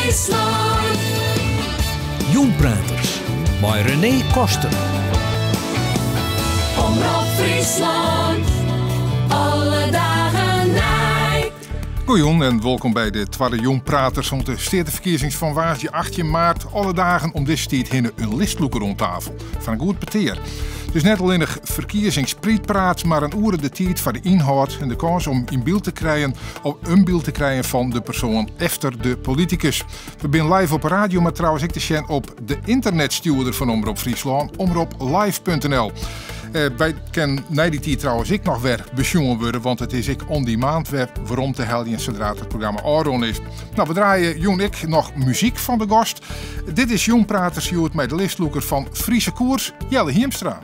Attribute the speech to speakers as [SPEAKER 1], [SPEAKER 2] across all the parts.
[SPEAKER 1] Fryslân.
[SPEAKER 2] Jûnpraters mei René Koster.
[SPEAKER 1] Omrop Fryslân. Alle dagen nij.
[SPEAKER 3] Goejûn en wolkom by de twadde Jûnpraters oant de steateferkiezings fan woansdei 18 maart. Alle dagen om dizze tiid hinne in listlûker oan tafel foar in goed petear. Dus net allinnich ferkiezingsprietpraat, mar in oere de tiid foar de ynhâld en de kâns om yn byld te krijen, om in byld te krijen fan de persoan efter de politikus. We binne live op 'e radio, mar trouwens ek te sjen op de ynternetstjoerder fan Omrop Fryslân, omroplive.nl. Eh, wy kin nei dy tiid trouwens ek noch wer besjoen wurde, want it is ek on demand wer werom te heljen sadra't it programma ôfrûn is. Nou, we draaie jûn ek noch muzyk fan de gast. Dit is Jûnpraters hjoed mei de listlûker fan Friese Koers, Jelle Hiemstra.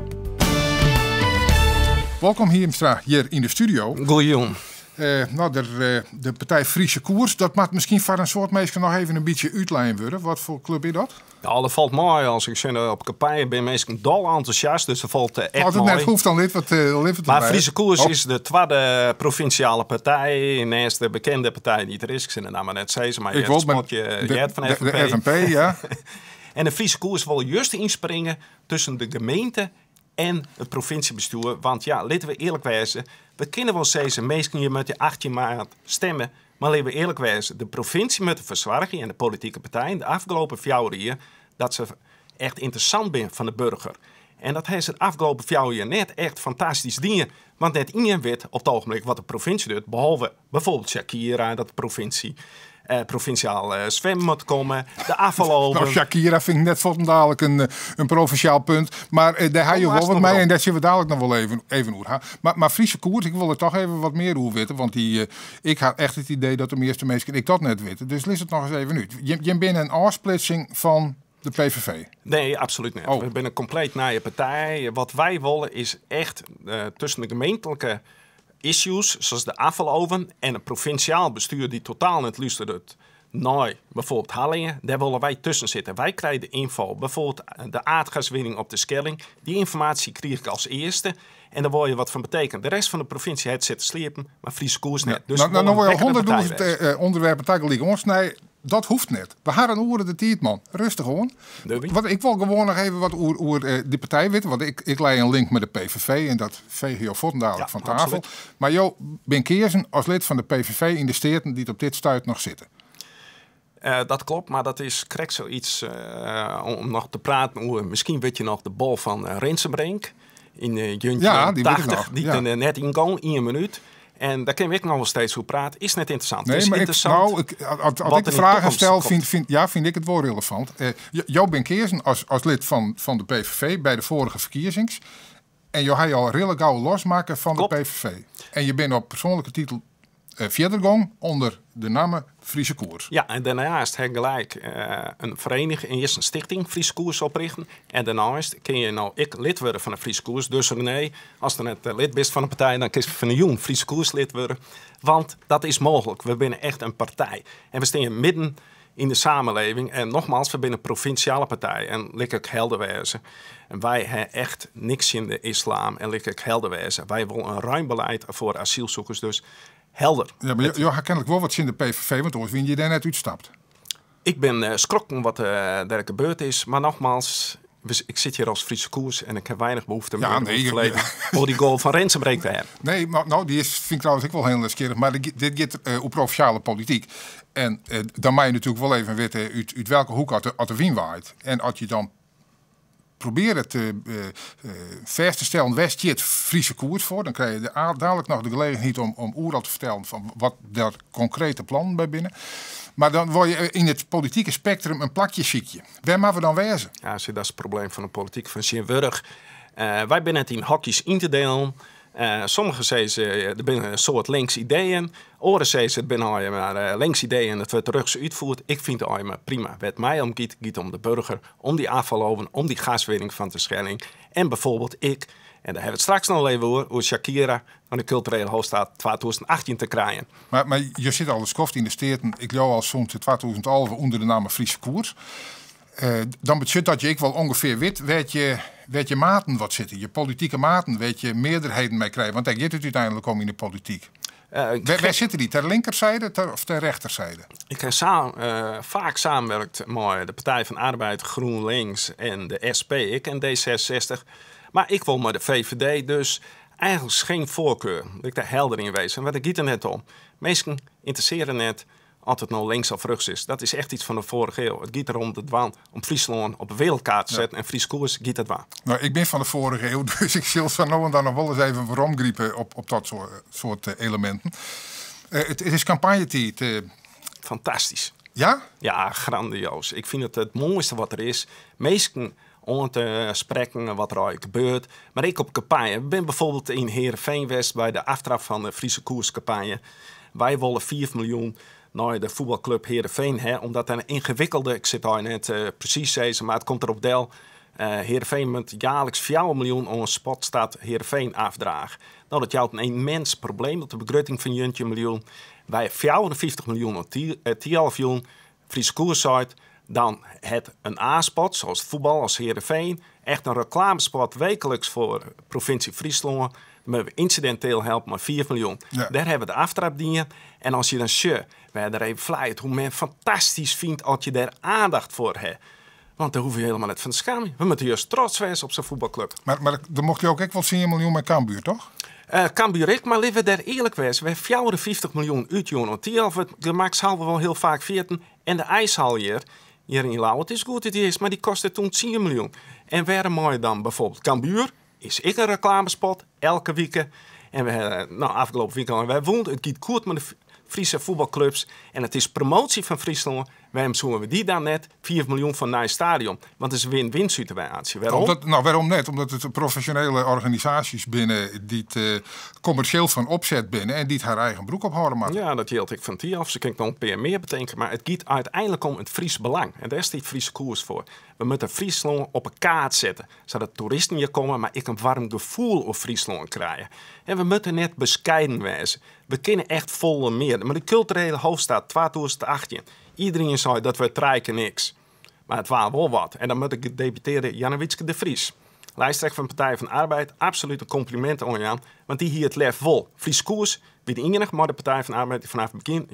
[SPEAKER 3] Wolkom Hiemstra hjir yn de studio.
[SPEAKER 4] Goejûn.
[SPEAKER 3] Eh, nou, de, eh, de partij Friese Koers, dat moat miskien foar in soad minsken noch even in bytsje útlein wurde. Wat foar klup is dat?
[SPEAKER 4] Ja, dat falt mei. As ik sjen op kampanje binne minsken dol entûsjast, dus dat falt eh, echt
[SPEAKER 3] As it
[SPEAKER 4] mei.
[SPEAKER 3] net hoecht, dan lit wat, eh, lit it
[SPEAKER 4] Mar
[SPEAKER 3] derby.
[SPEAKER 4] Friese Koers
[SPEAKER 3] Oh.
[SPEAKER 4] is de twadde provinsjale partij, neist de bekende partij dy't der is. Ik sil de namme net sizze, mar
[SPEAKER 3] Ik
[SPEAKER 4] je
[SPEAKER 3] wol,
[SPEAKER 4] het
[SPEAKER 3] mar
[SPEAKER 4] spotje
[SPEAKER 3] de,
[SPEAKER 4] heart fan
[SPEAKER 3] de,
[SPEAKER 4] FNP.
[SPEAKER 3] de FNP, ja.
[SPEAKER 4] En de Friese Koers wol just ynspringe tusken de gemeente en it provinsjebestjoer. Want ja, litte we earlik wêze, we kinne wol sizze, minsken je moatte 18 maart stimme. Mar litte we earlik wêze, de provinsje moat derfoar soargje en de politike partijen de ôfrûne 4 jier dat se echt ynteressant binne foar de burger. En dat ha se de ôfrûne 4 jier net echt fantastysk dien. Want net ien wit op it ogenblik wat de provinsje docht, behalve bijvoorbeeld Shakira, dat de provincie provinciaal zwemmen moet komen, de afvaloven.
[SPEAKER 3] Nou, Shakira fyn ik net fuortendalik in, eh, in provinsjaal punt. Mar eh, dêr ha je
[SPEAKER 4] Oh,
[SPEAKER 3] wol wat
[SPEAKER 4] nog
[SPEAKER 3] mei
[SPEAKER 4] wel.
[SPEAKER 3] en dêr sille we dalik noch wol even, even oer ha. Mar Friese Koers, ik wol der toch even wat mear oer witte. Want dy, eh, ik ha echt it idee dat de measte minsken ek dat net witte. Dus lis it noch ris even út. Jim binne in ôfsplitsing fan de PVV.
[SPEAKER 4] Nee, absolút net.
[SPEAKER 3] Oh.
[SPEAKER 4] We binne in kompleet nije partij. Wat wy wolle is echt eh, tusken de gemeentlike issues, sa de afvaloven en it provinsjaal bestjoer dy't totaal net lústeret nei bijvoorbeeld Harlingen, dêr wolle wy tusken sitte. Wy krije de ynfo, bijvoorbeeld de aardgaswinning op de Schelling. Dy ynformaasje krige ik as earste en dêr wol je wat fan betekenen. De rest fan de provinsje hat sit te sliepen, mar Friese Koers net. Dus
[SPEAKER 3] Nou,
[SPEAKER 4] we
[SPEAKER 3] nou, nou
[SPEAKER 4] wolle
[SPEAKER 3] wol je
[SPEAKER 4] in wekkere partij
[SPEAKER 3] hûnderttûzen
[SPEAKER 4] wêze.
[SPEAKER 3] eh, ûnderwerpen tagelyk oansnije. Dat hoecht net. We ha in oere de tiid, man. Rêstich oan.
[SPEAKER 4] Derby.
[SPEAKER 3] Wat, ik wol gewoan noch even wat oer, oer eh, dy partij witte. Want ik, ik lei in link mei de PVV en dat feegje jo fuortendalik
[SPEAKER 4] Ja,
[SPEAKER 3] fan tafel.
[SPEAKER 4] absolút.
[SPEAKER 3] Mar jo binne keazen as lid fan de PVV yn de Steaten dy't op dit stuit noch sitte.
[SPEAKER 4] Eh, dat kloppet, mar dat is krekt sayts eh, om noch te praten oer. Miskien wit je noch de bal fan uh, Rensenbrink yn uh,
[SPEAKER 3] Ja, dy wit ik
[SPEAKER 4] 80,
[SPEAKER 3] noch,
[SPEAKER 4] dy't
[SPEAKER 3] ja.
[SPEAKER 4] der net yn gong, ien minút. En dêr kinne we ek noch wol steeds oer prate. Is net ynteressant.
[SPEAKER 3] Nee,
[SPEAKER 4] is
[SPEAKER 3] mar ik,
[SPEAKER 4] ynteressant.
[SPEAKER 3] nou, ik, as, as
[SPEAKER 4] wat
[SPEAKER 3] ik de
[SPEAKER 4] der yn de
[SPEAKER 3] fragen
[SPEAKER 4] takomst
[SPEAKER 3] stel,
[SPEAKER 4] komt.
[SPEAKER 3] fyn, fyn, ja, fyn ik it wol relevant. Eh, jo binne keazen as, as lid fan, fan de PVV by de foarige ferkiezings. En jo ha jo al rillik gau losmakke fan de
[SPEAKER 4] Kloppet.
[SPEAKER 3] PVV. En je binne op persoanlike titel eh, fierder gong ûnder de namme Friese Koers.
[SPEAKER 4] Ja, en dêrneist ha ik gelyk eh, in ferieniging, earst in stichting Friese Koers oprjochte. En dêrneist kinne je no ek lid wurde fan de Friese Koers. Dus René, as do net eh, lid bist fan de partij, dan kinst fan 'e jûn Friese Koers lid wurde. Want dat is mooglik. We binne echt in partij. En we steane midden yn de samenleving. En nogmaals, we binne in provinsjale partij. En lit ik helder wêze. En wy ha echt niks tsjin de islam. En lit ik helder wêze. Wy wolle in ruim beleid foar asylsikers. Dus helder.
[SPEAKER 3] Ja, mar jo, jo ha kenlik wol wat tsjin de PVV, want oars wiene je dêr net útstapt.
[SPEAKER 4] Ik bin eh, skrokken wat eh, dêr gebeurd is. Mar nogmaals, ik sit hjir as Friese Koers en ik ha weinich behoefte
[SPEAKER 3] Ja,
[SPEAKER 4] mear om
[SPEAKER 3] nee,
[SPEAKER 4] it
[SPEAKER 3] je-
[SPEAKER 4] ferleden oer dy goal fan Rensenbrink te hawwen.
[SPEAKER 3] Nee, mar no, dy is, fyn ik trouwens ek wol hiel nijsgjirrich. Mar dit, dit giet eh, oer provinsjale polityk. En eh, dan moatte je natuerlik wol even witte út, út welke hoek as de wyn waait. En as je dan probearje te eh, eh, fêst te stellen wêr stiet Friese Koers foar, dan krije je de, dalik noch de gelegenheid om, om oeral te fertellen fan wat dêr konkrete plannen by binne. Mar dan wolle je yn it politike spektrum in plakje sykje. Wêr moatte we dan wêze?
[SPEAKER 4] Ja, sjoch, dat is it probleem fan de polityk fan tsjintwurdich. Eh, wy binne net yn hokjes yn te dielen. Eh, sommigen sizze, der binne in soad links ideeën. Oaren sizze, it binne allegear mar eh, links ideeën, it wurdt rjochts útfierd. Ik fyn it allegear mar prima. Wêr't my om giet, giet om de burger, om dy ôffaloven, om dy gaswinning fan de Schelling. En bijvoorbeeld ik, en dêr ha we it straks noch even oer, oer Shakira fan de kulturele haadstêd 2018 te krijen.
[SPEAKER 3] Mar, mar je sitte al in skoft yn de Steaten, ik leau al sûnt 2011 ûnder de namme Friese Koers. Eh, dan betsjut dat je ek wol ûngefear wit wêr't je, wêr't je maten wat sitte. Je politike maten, wêr't je mearderheden mei krije. Want dêr giet it úteinlik om yn de polityk. Wêr sitte dy? Ter linkerzijde of ter rechterzijde?
[SPEAKER 4] Ik ha faak samenwerkt mei de Partij van Arbeid, GroenLinks en de SP ek en D66. Mar ek wol mei de VVD, dus eigentlik geen voorkeur. Lit ik dêr helder yn wêze. Want it giet der net om. Minsken ynteressearre net oft it no links of rjochts is. Dat is echt iets fan de foarige ieu. It giet derom te dwaan om Fryslân op de wereldkaart te setten en Frysk Koers giet dat dwaan.
[SPEAKER 3] No, ik bin fan de foarige ieu, dus ik sil sa no en dan noch wol ris even weromgripe op dat soart eleminten. It is kampanjetiid.
[SPEAKER 4] Fantastysk.
[SPEAKER 3] Ja?
[SPEAKER 4] Ja, grandioos. Ik fyn it it moaiste wat der is. Minsken oan te sprekken wat der eigentlik gebeurt. Mar ek op kampanje. We binne bijvoorbeeld yn Heerenveen west by de aftrap fan de Friese Koerskampanje. Wy wolle 5 miljoen nei de fuotbalklup Heerenveen, hè, omdat dat in yngewikkelde, ik sit eigentlik net presys sizzen, mar it komt derop del. Heerenveen moat jaarliks 4 miljoen oan Sportstad Heerenveen afdrage. No, dat jout in immens probleem op de begrutting fan 19 miljoen. Wy 54 miljoen oan Thialf jûn. Friese Koers seit, dan hat in A-sport, zoals fuotbal as Heerenveen, echt in reklamespot wekelijks foar provinsje Fryslân. Dan moatte we ynsidinteel helpe mei 5 miljoen. Dêr hawwe we de aftrap dien. En as je dan sjocht, wêr der even flyt, hoe men fantastysk fynt as je dêr aandacht foar ha. Want dêr hoege je hielendal net fan te skamjen. We moatte juist trots wêze op sa'n fuotbalklup.
[SPEAKER 3] Mar dan mocht je ek ek wol 10 miljoen mei Cambuur, toch?
[SPEAKER 4] Cambuur ek, mar litte we dêr earlik wêze. We hawwe 54 miljoen útjûn oan Thialf. It gemakshalve wol hiel faak ferjitten. En de ijshal hjir yn Ljouwert is goed it earst, mar dy kostet toen 10 miljoen. En wêrom mei dan bijvoorbeeld Cambuur? Is ek in reklamespot, elke wike. En we hawwe, no, afgelopen weekend wer wûn. It giet goed mei de Friese fuotbalklups. En it is promoasje fan Fryslân. Wêrom soene we dy dan net 5 miljoen foar in nij stadion? Want it is in win-win situaasje. Wêrom?
[SPEAKER 3] Omdat, no, wêrom net? Omdat it profesjonele organisaasjes binne dy't kommersjeel fan opset binne en dy't har eigen broek ophâlde moatte.
[SPEAKER 4] Ja, dat jildt ek fan Thialf. Se kin ik noch in pear mear betinke. Mar it giet úteinlik om it Fries belang. En dêr stiet Friese Koers foar. We moatte Fryslân op 'e kaart sette, sadat toeristen hjir komme, mar ek in warm gefoel oer Fryslân krije. En we moatte net beskeiden wêze. We kinne echt folle mear. Mar de kulturele hoofdstad 2018, iderien sei dat wurdt trije kear niks. Mar it waard wol wat. En dan moat ik deputearre Jannewietske de Vries, lijsttrekker fan Partij van de Arbeid, absolút in kompliment oan jaan. Want dy hie it lef wol. Fries Koers wie de iennige mei de Partij van de Arbeid dy't fanôf it begjin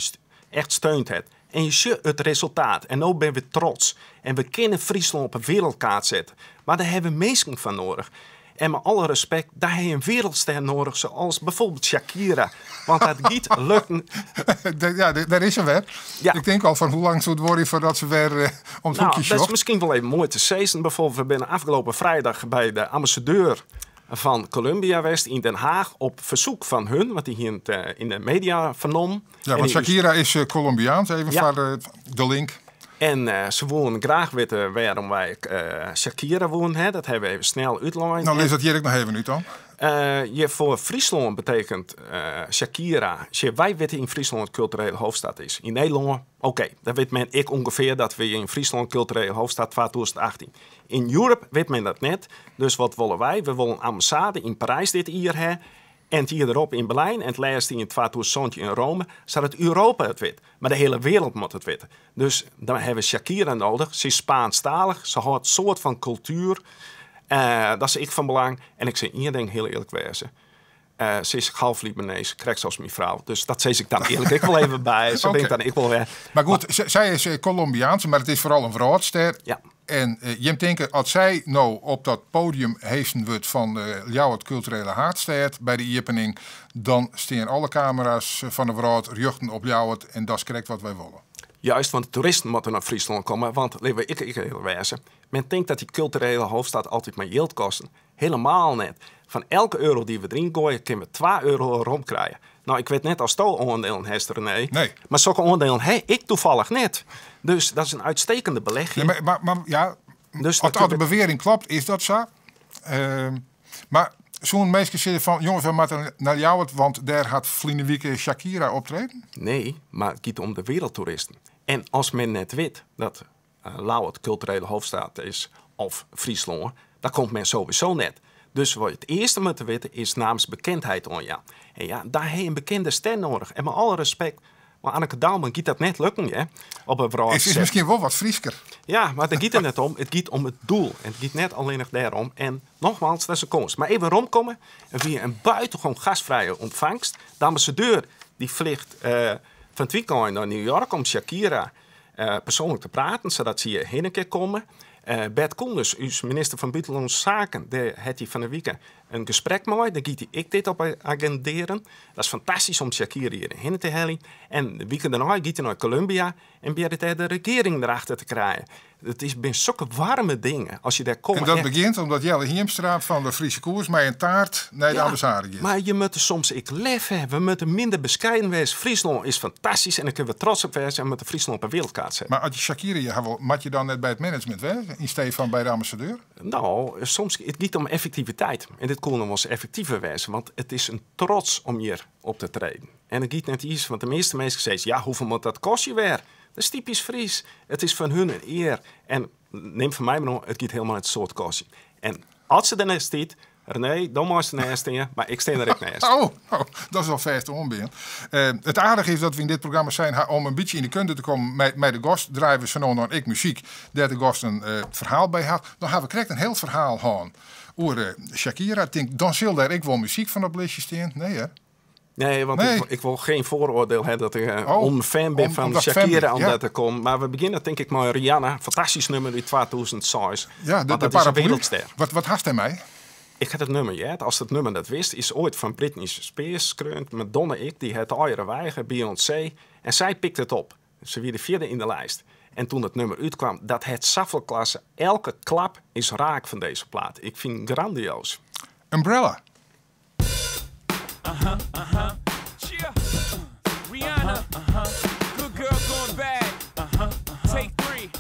[SPEAKER 4] echt steund hat. En je sjocht it resultaat. En no binne we trots. En we kinne Fryslân op 'e wereldkaart sette. Mar dêr hawwe we minsken foar nedich. En mei alle respekt, dêr ha je in wereldster nedich, zoals bijvoorbeeld Shakira. Want dat giet lukken.
[SPEAKER 3] Ja, dêr is se wer. Ik tink al fan hoe lang soe it duorje foardat se wer om it hoekje
[SPEAKER 4] Dat is
[SPEAKER 3] sjocht.
[SPEAKER 4] miskien wol even moai te sizzen. Bijvoorbeeld, we binne afgelopen vrijdag by de ambassadeur fan Colombia west yn Den Haag op fersoek fan hun, want dy hiene it yn de media fernommen.
[SPEAKER 3] Ja, want Shakira is Colombiaans, even foar de link.
[SPEAKER 4] En se woenen graach witte wêrom wy Shakira woenen ha. Dat hawwe we even snel útlein.
[SPEAKER 3] No, lis dat hjir ek noch even út dan.
[SPEAKER 4] Hjir foar Fryslân betekent Shakira, sjoch, wy witte yn Fryslân wat kulturele hoofdstad is. Yn Nederlân, oké, dan wit men ek ûngefear dat we yn Fryslân kulturele hoofdstad 2018. Yn Europe wit men dat net, dus wat wolle wy? We wolle in ambassade yn Parys dit jier ha en it jier derop yn Berlyn en it lêste yn 2017 yn Rome, sadat Europa it wit. Mar de hiele wereld moat it witte. Dus dan hawwe we Shakira nedich. Se is Spaanstalich, se hâldt soad fan kultuer. Dat is ek fan belang. En ik sil ien ding hiel earlik wêze. Se is half Libanees, krekt sa as myn frou. Dus dat sis ik dan earlik ek wol even by. Sa bin ik dan ek wol wer.
[SPEAKER 3] Mar goed, sy is Colombiaans, mar it is foaral in wrâldster. En jim tinke, as sy no op dat podium heesen wurdt fan Ljouwert Kulturele Haadstêd by de iepening, dan stean alle kamera's fan de wrâld rjochten op Ljouwert en dat is krekt wat wy wolle.
[SPEAKER 4] Juist, want de toeristen moatte nei Fryslân komme, want litte we ek earlik wêze, men tinkt dat dy kulturele hoofdstad altyd mar jild kostet. Helemaal net. Fan elke euro dy't we deryn goaie, kinne we 2 euro werom krije. No, ik wit net oftsto oandielen hast, René.
[SPEAKER 3] Nee.
[SPEAKER 4] Mar sokke oandielen ha ik toevallig net. Dus dat is in uitstekende belegging.
[SPEAKER 3] Nee, mar ja,
[SPEAKER 4] Dus
[SPEAKER 3] as
[SPEAKER 4] dat
[SPEAKER 3] de bewearing klopt, is dat sa. Mar soene minsken sizze fan, jonges, we moatte nei Ljouwert, want dêr hat ferline wike Shakira optreden?
[SPEAKER 4] Nee, mar it giet om de wereldtoeristen. En as men net wit dat Ljouwert kulturele hoofdstad is of Fryslân, dan komt men sowieso net. Dus wat je it earste moatte witte is naamsbekendheid oanjaan. En ja, dêr ha je in bekende ster nedich. En mei alle respekt, mar Anneke Douma giet dat net lukken, hè, op 'e wrâld.
[SPEAKER 3] Is miskien wol wat Frysker.
[SPEAKER 4] Ja, mar dêr giet it net om. It giet om it doel. En it giet net allinnich dêrom. En nogmaals, dat is in kâns. Mar even weromkomme, it wie in buitengewoon gastvrije ûntfangst. De ambassadeur Dy fljocht fan it wykein nei New York om Shakira persoanlik te praten, sadat se hjirhinne kin komme. Bert Koenders, ús minister fan Bûtenlânske Saken, dêr hat hy fan 'e wike in gesprek mei. Dêr giet hy ek dit op agindearjen. Dat is fantastysk om Shakira hjirhinne te heljen. En de wike dêrnei giet hy nei Kolumbia en probearret dêr de regearing derachter te krijen. It is binne sokke waarme dingen as je dêr komme.
[SPEAKER 3] En dat begjint omdat Jelle Hiemstra fan de Friese Koers mei in taart nei de ambassade giet.
[SPEAKER 4] Mar je moatte soms ek lef hawwe. We moatte minder beskeiden wêze. Fryslân is fantastysk en dêr kinne we trots op wêze en we moatte Fryslân op 'e wereldkaart sette.
[SPEAKER 3] Mar as je Shakira hjir hawwe wol, moat je dan net by it management wêze yn stee fan by de ambassadeur?
[SPEAKER 4] No, soms it giet om effektiviteit. En dit koe noch wolris effektiver wêze, want it is in trots om hjir op te treden. En it giet net iens, want de measte minsken sizze, ja, hoefolle moat dat kostje wer? Dat is typysk Fries. It is fan hun in ear. En nim fan my mar oan, it giet hielendal net in soad kostjen. En as se der net stiet, René, dan meist der neist stean, mar ik stean der ek neist.
[SPEAKER 3] Oh, oh, dat is alfêst oanbean. It aardige is dat we yn dit programma sein ha om in bytsje yn de kunde te kommen mei de gast, draaie we sa no en dan ek muzyk dêr't de gast in ferhaal by hat. Dan ha we krekt in hiel ferhaal hân oer Shakira. Tink, dan sil dêr ek wol muzyk fan op listje stean. Nee, hè?
[SPEAKER 4] Nee, want
[SPEAKER 3] Nee.
[SPEAKER 4] ik wil geen vooroordeel hebben dat ik
[SPEAKER 3] Oh,
[SPEAKER 4] om fan bin fan
[SPEAKER 3] omdat fan
[SPEAKER 4] Shakira,
[SPEAKER 3] bin, ja.
[SPEAKER 4] omdat ik kom. Maar we begjinne tink ik mei Rihanna, fantastysk nûmer út 2006.
[SPEAKER 3] Ja,
[SPEAKER 4] Want
[SPEAKER 3] de
[SPEAKER 4] dat is in
[SPEAKER 3] paraplu.
[SPEAKER 4] wereldster.
[SPEAKER 3] Wat hast dêrmei?
[SPEAKER 4] Ik ha it nûmer heard. As it nûmer net wist, is oait fan Britney Spears skreaun. Madonna ek, dy hat eigen wegen, Beyoncé. En sy pikt it op. Se wie de fjirde yn de lijst. En toen it nûmer útkaam, dat hat safolle klasse. Elke klap is raak fan dizze plaat. Ik fyn it grandioas.
[SPEAKER 3] Umbrella.
[SPEAKER 5] Yeah. Rihanna. Good girl going bad. Take three.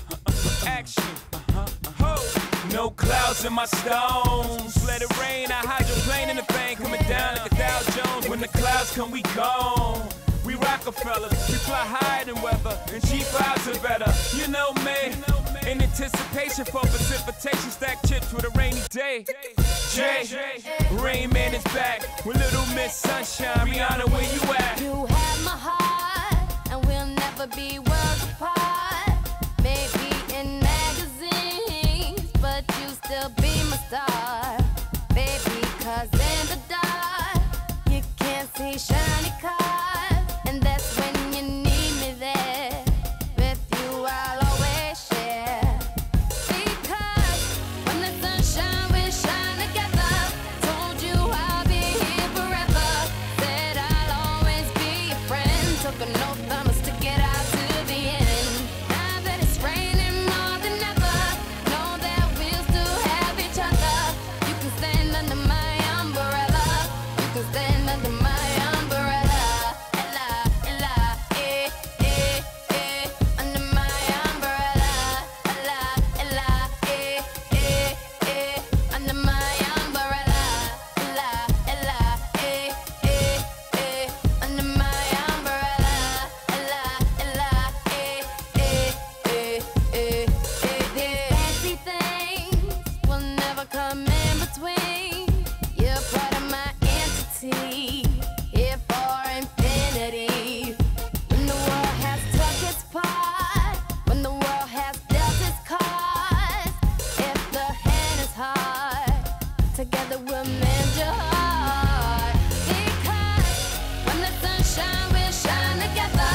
[SPEAKER 5] Action. Ho. No clouds in my stones. Let it rain. I hydroplane in the bank. Coming down like a Dow Jones. When the clouds come, we gone. We Rockefellers, we fly higher than weather, and cheap vibes are better. You know me, in anticipation for precipitation, stack chips with a rainy day. Jay, Rain Man is back with Little Miss Sunshine. Rihanna, where you at?
[SPEAKER 1] You have my heart, and we'll never be worlds apart. Maybe in magazines, but you still be my star. Baby, 'cause in the dark, you can't see shiny cars, and that's when you need me there. With you, I'll always share. Because when the sunshine will shine together, told you I'll be here forever. Said I'll always be your friend. Took an oath, I'ma stick it out to the end. Now that it's raining more than ever, know that we'll still have each other. You can stand under my umbrella. You can stand under my umbrella. Ella, ella, eh, eh, eh. Under my umbrella. Ella, ella, eh, eh, eh. Under my umbrella. Ella, ella, eh, eh, eh. Under my umbrella. Ella, ella, eh, eh, eh, eh, eh. These fancy things will never come in between. You're part of my entity, here for infinity. When the world has took its part, when the world has dealt its cards, if the hand is hard, together we'll mend your heart. Because when the sunshine will shine together,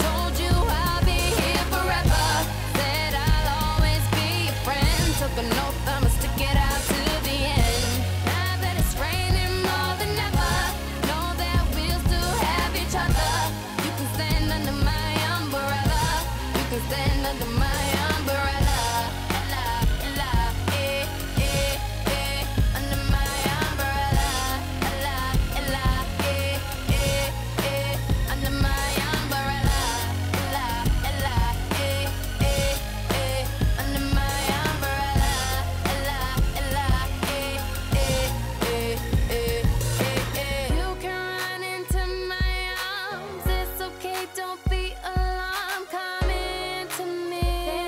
[SPEAKER 1] told you I'll be here forever. Said I'll always be your friend. Took an oath, I'ma stick it out to the end. Now that it's raining more than ever, know that we'll still have each other. You can stand under my umbrella. You can stand under my umbrella. Ella, ella, eh, eh, eh. Under my umbrella. Ella, ella, eh, eh, eh. Under my umbrella. Ella, ella, eh, eh, eh. Under my umbrella. Ella, ella, eh, eh, eh, eh, eh, eh. You can run into my arms. It's okay, don't be alarmed. Come into me.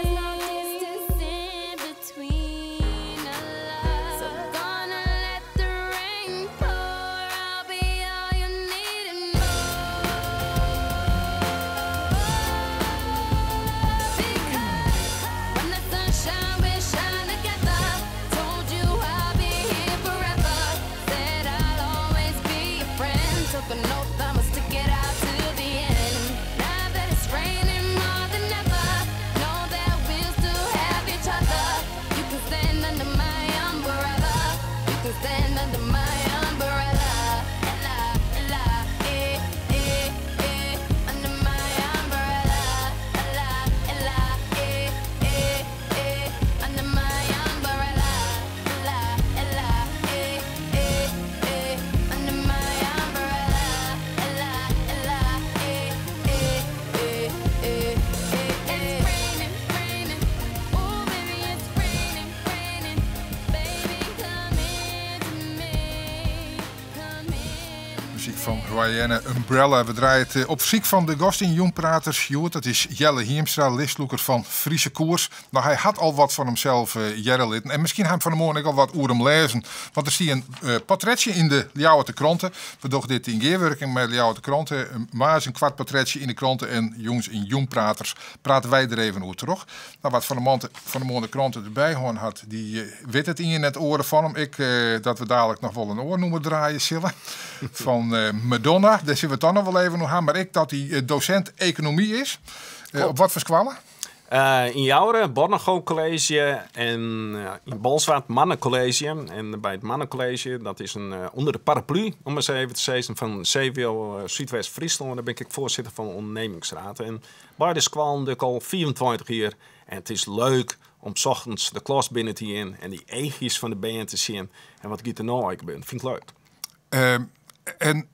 [SPEAKER 3] Fan Rihanna Umbrella. We draaie it op fersyk fan de gast yn Jûnpraters hjoed. Dat is Jelle Hiemstra, listlûker fan Friese Koers. No, hy hat al wat fan himsels hearre litten. En miskien ha jim fan 'e moarn ek al wat oer him lêzen. Want der stie in portretsje yn de Ljouwerter Krante. We dogge dit yn gearwurking mei de Ljouwerter Krante. Moarns in koart portretsje yn de krante en jûns yn Jûnpraters prate wy der even oer troch. No, wa't fan 'e moarn de krante derby hân hat, dy wit it ien en it oare fan him. Ek dat we dalik noch wol in oar nûmer draaie sille fan Madonna. Dêr sille we it dan noch wol even oer ha. Mar ek dat hy dosint ekonomy is. Op wat foar skoalle?
[SPEAKER 4] Yn Joure, Bornego College en yn Bolsward Marne College. En by it Marne College, dat is in ûnder de paraplu, om mar ris even te sizzen, fan CVO Súdwest-Fryslân. Dêr bin ik foarsitter fan de ûndernimmingsried. En beide skoallen doch ik al 25 jier. En it is leuk om 's ochtends de klas binnen te gean en dy eachjes fan de bern te sjen. En wat giet der no gebeuren? Fyn ik leuk.
[SPEAKER 3] En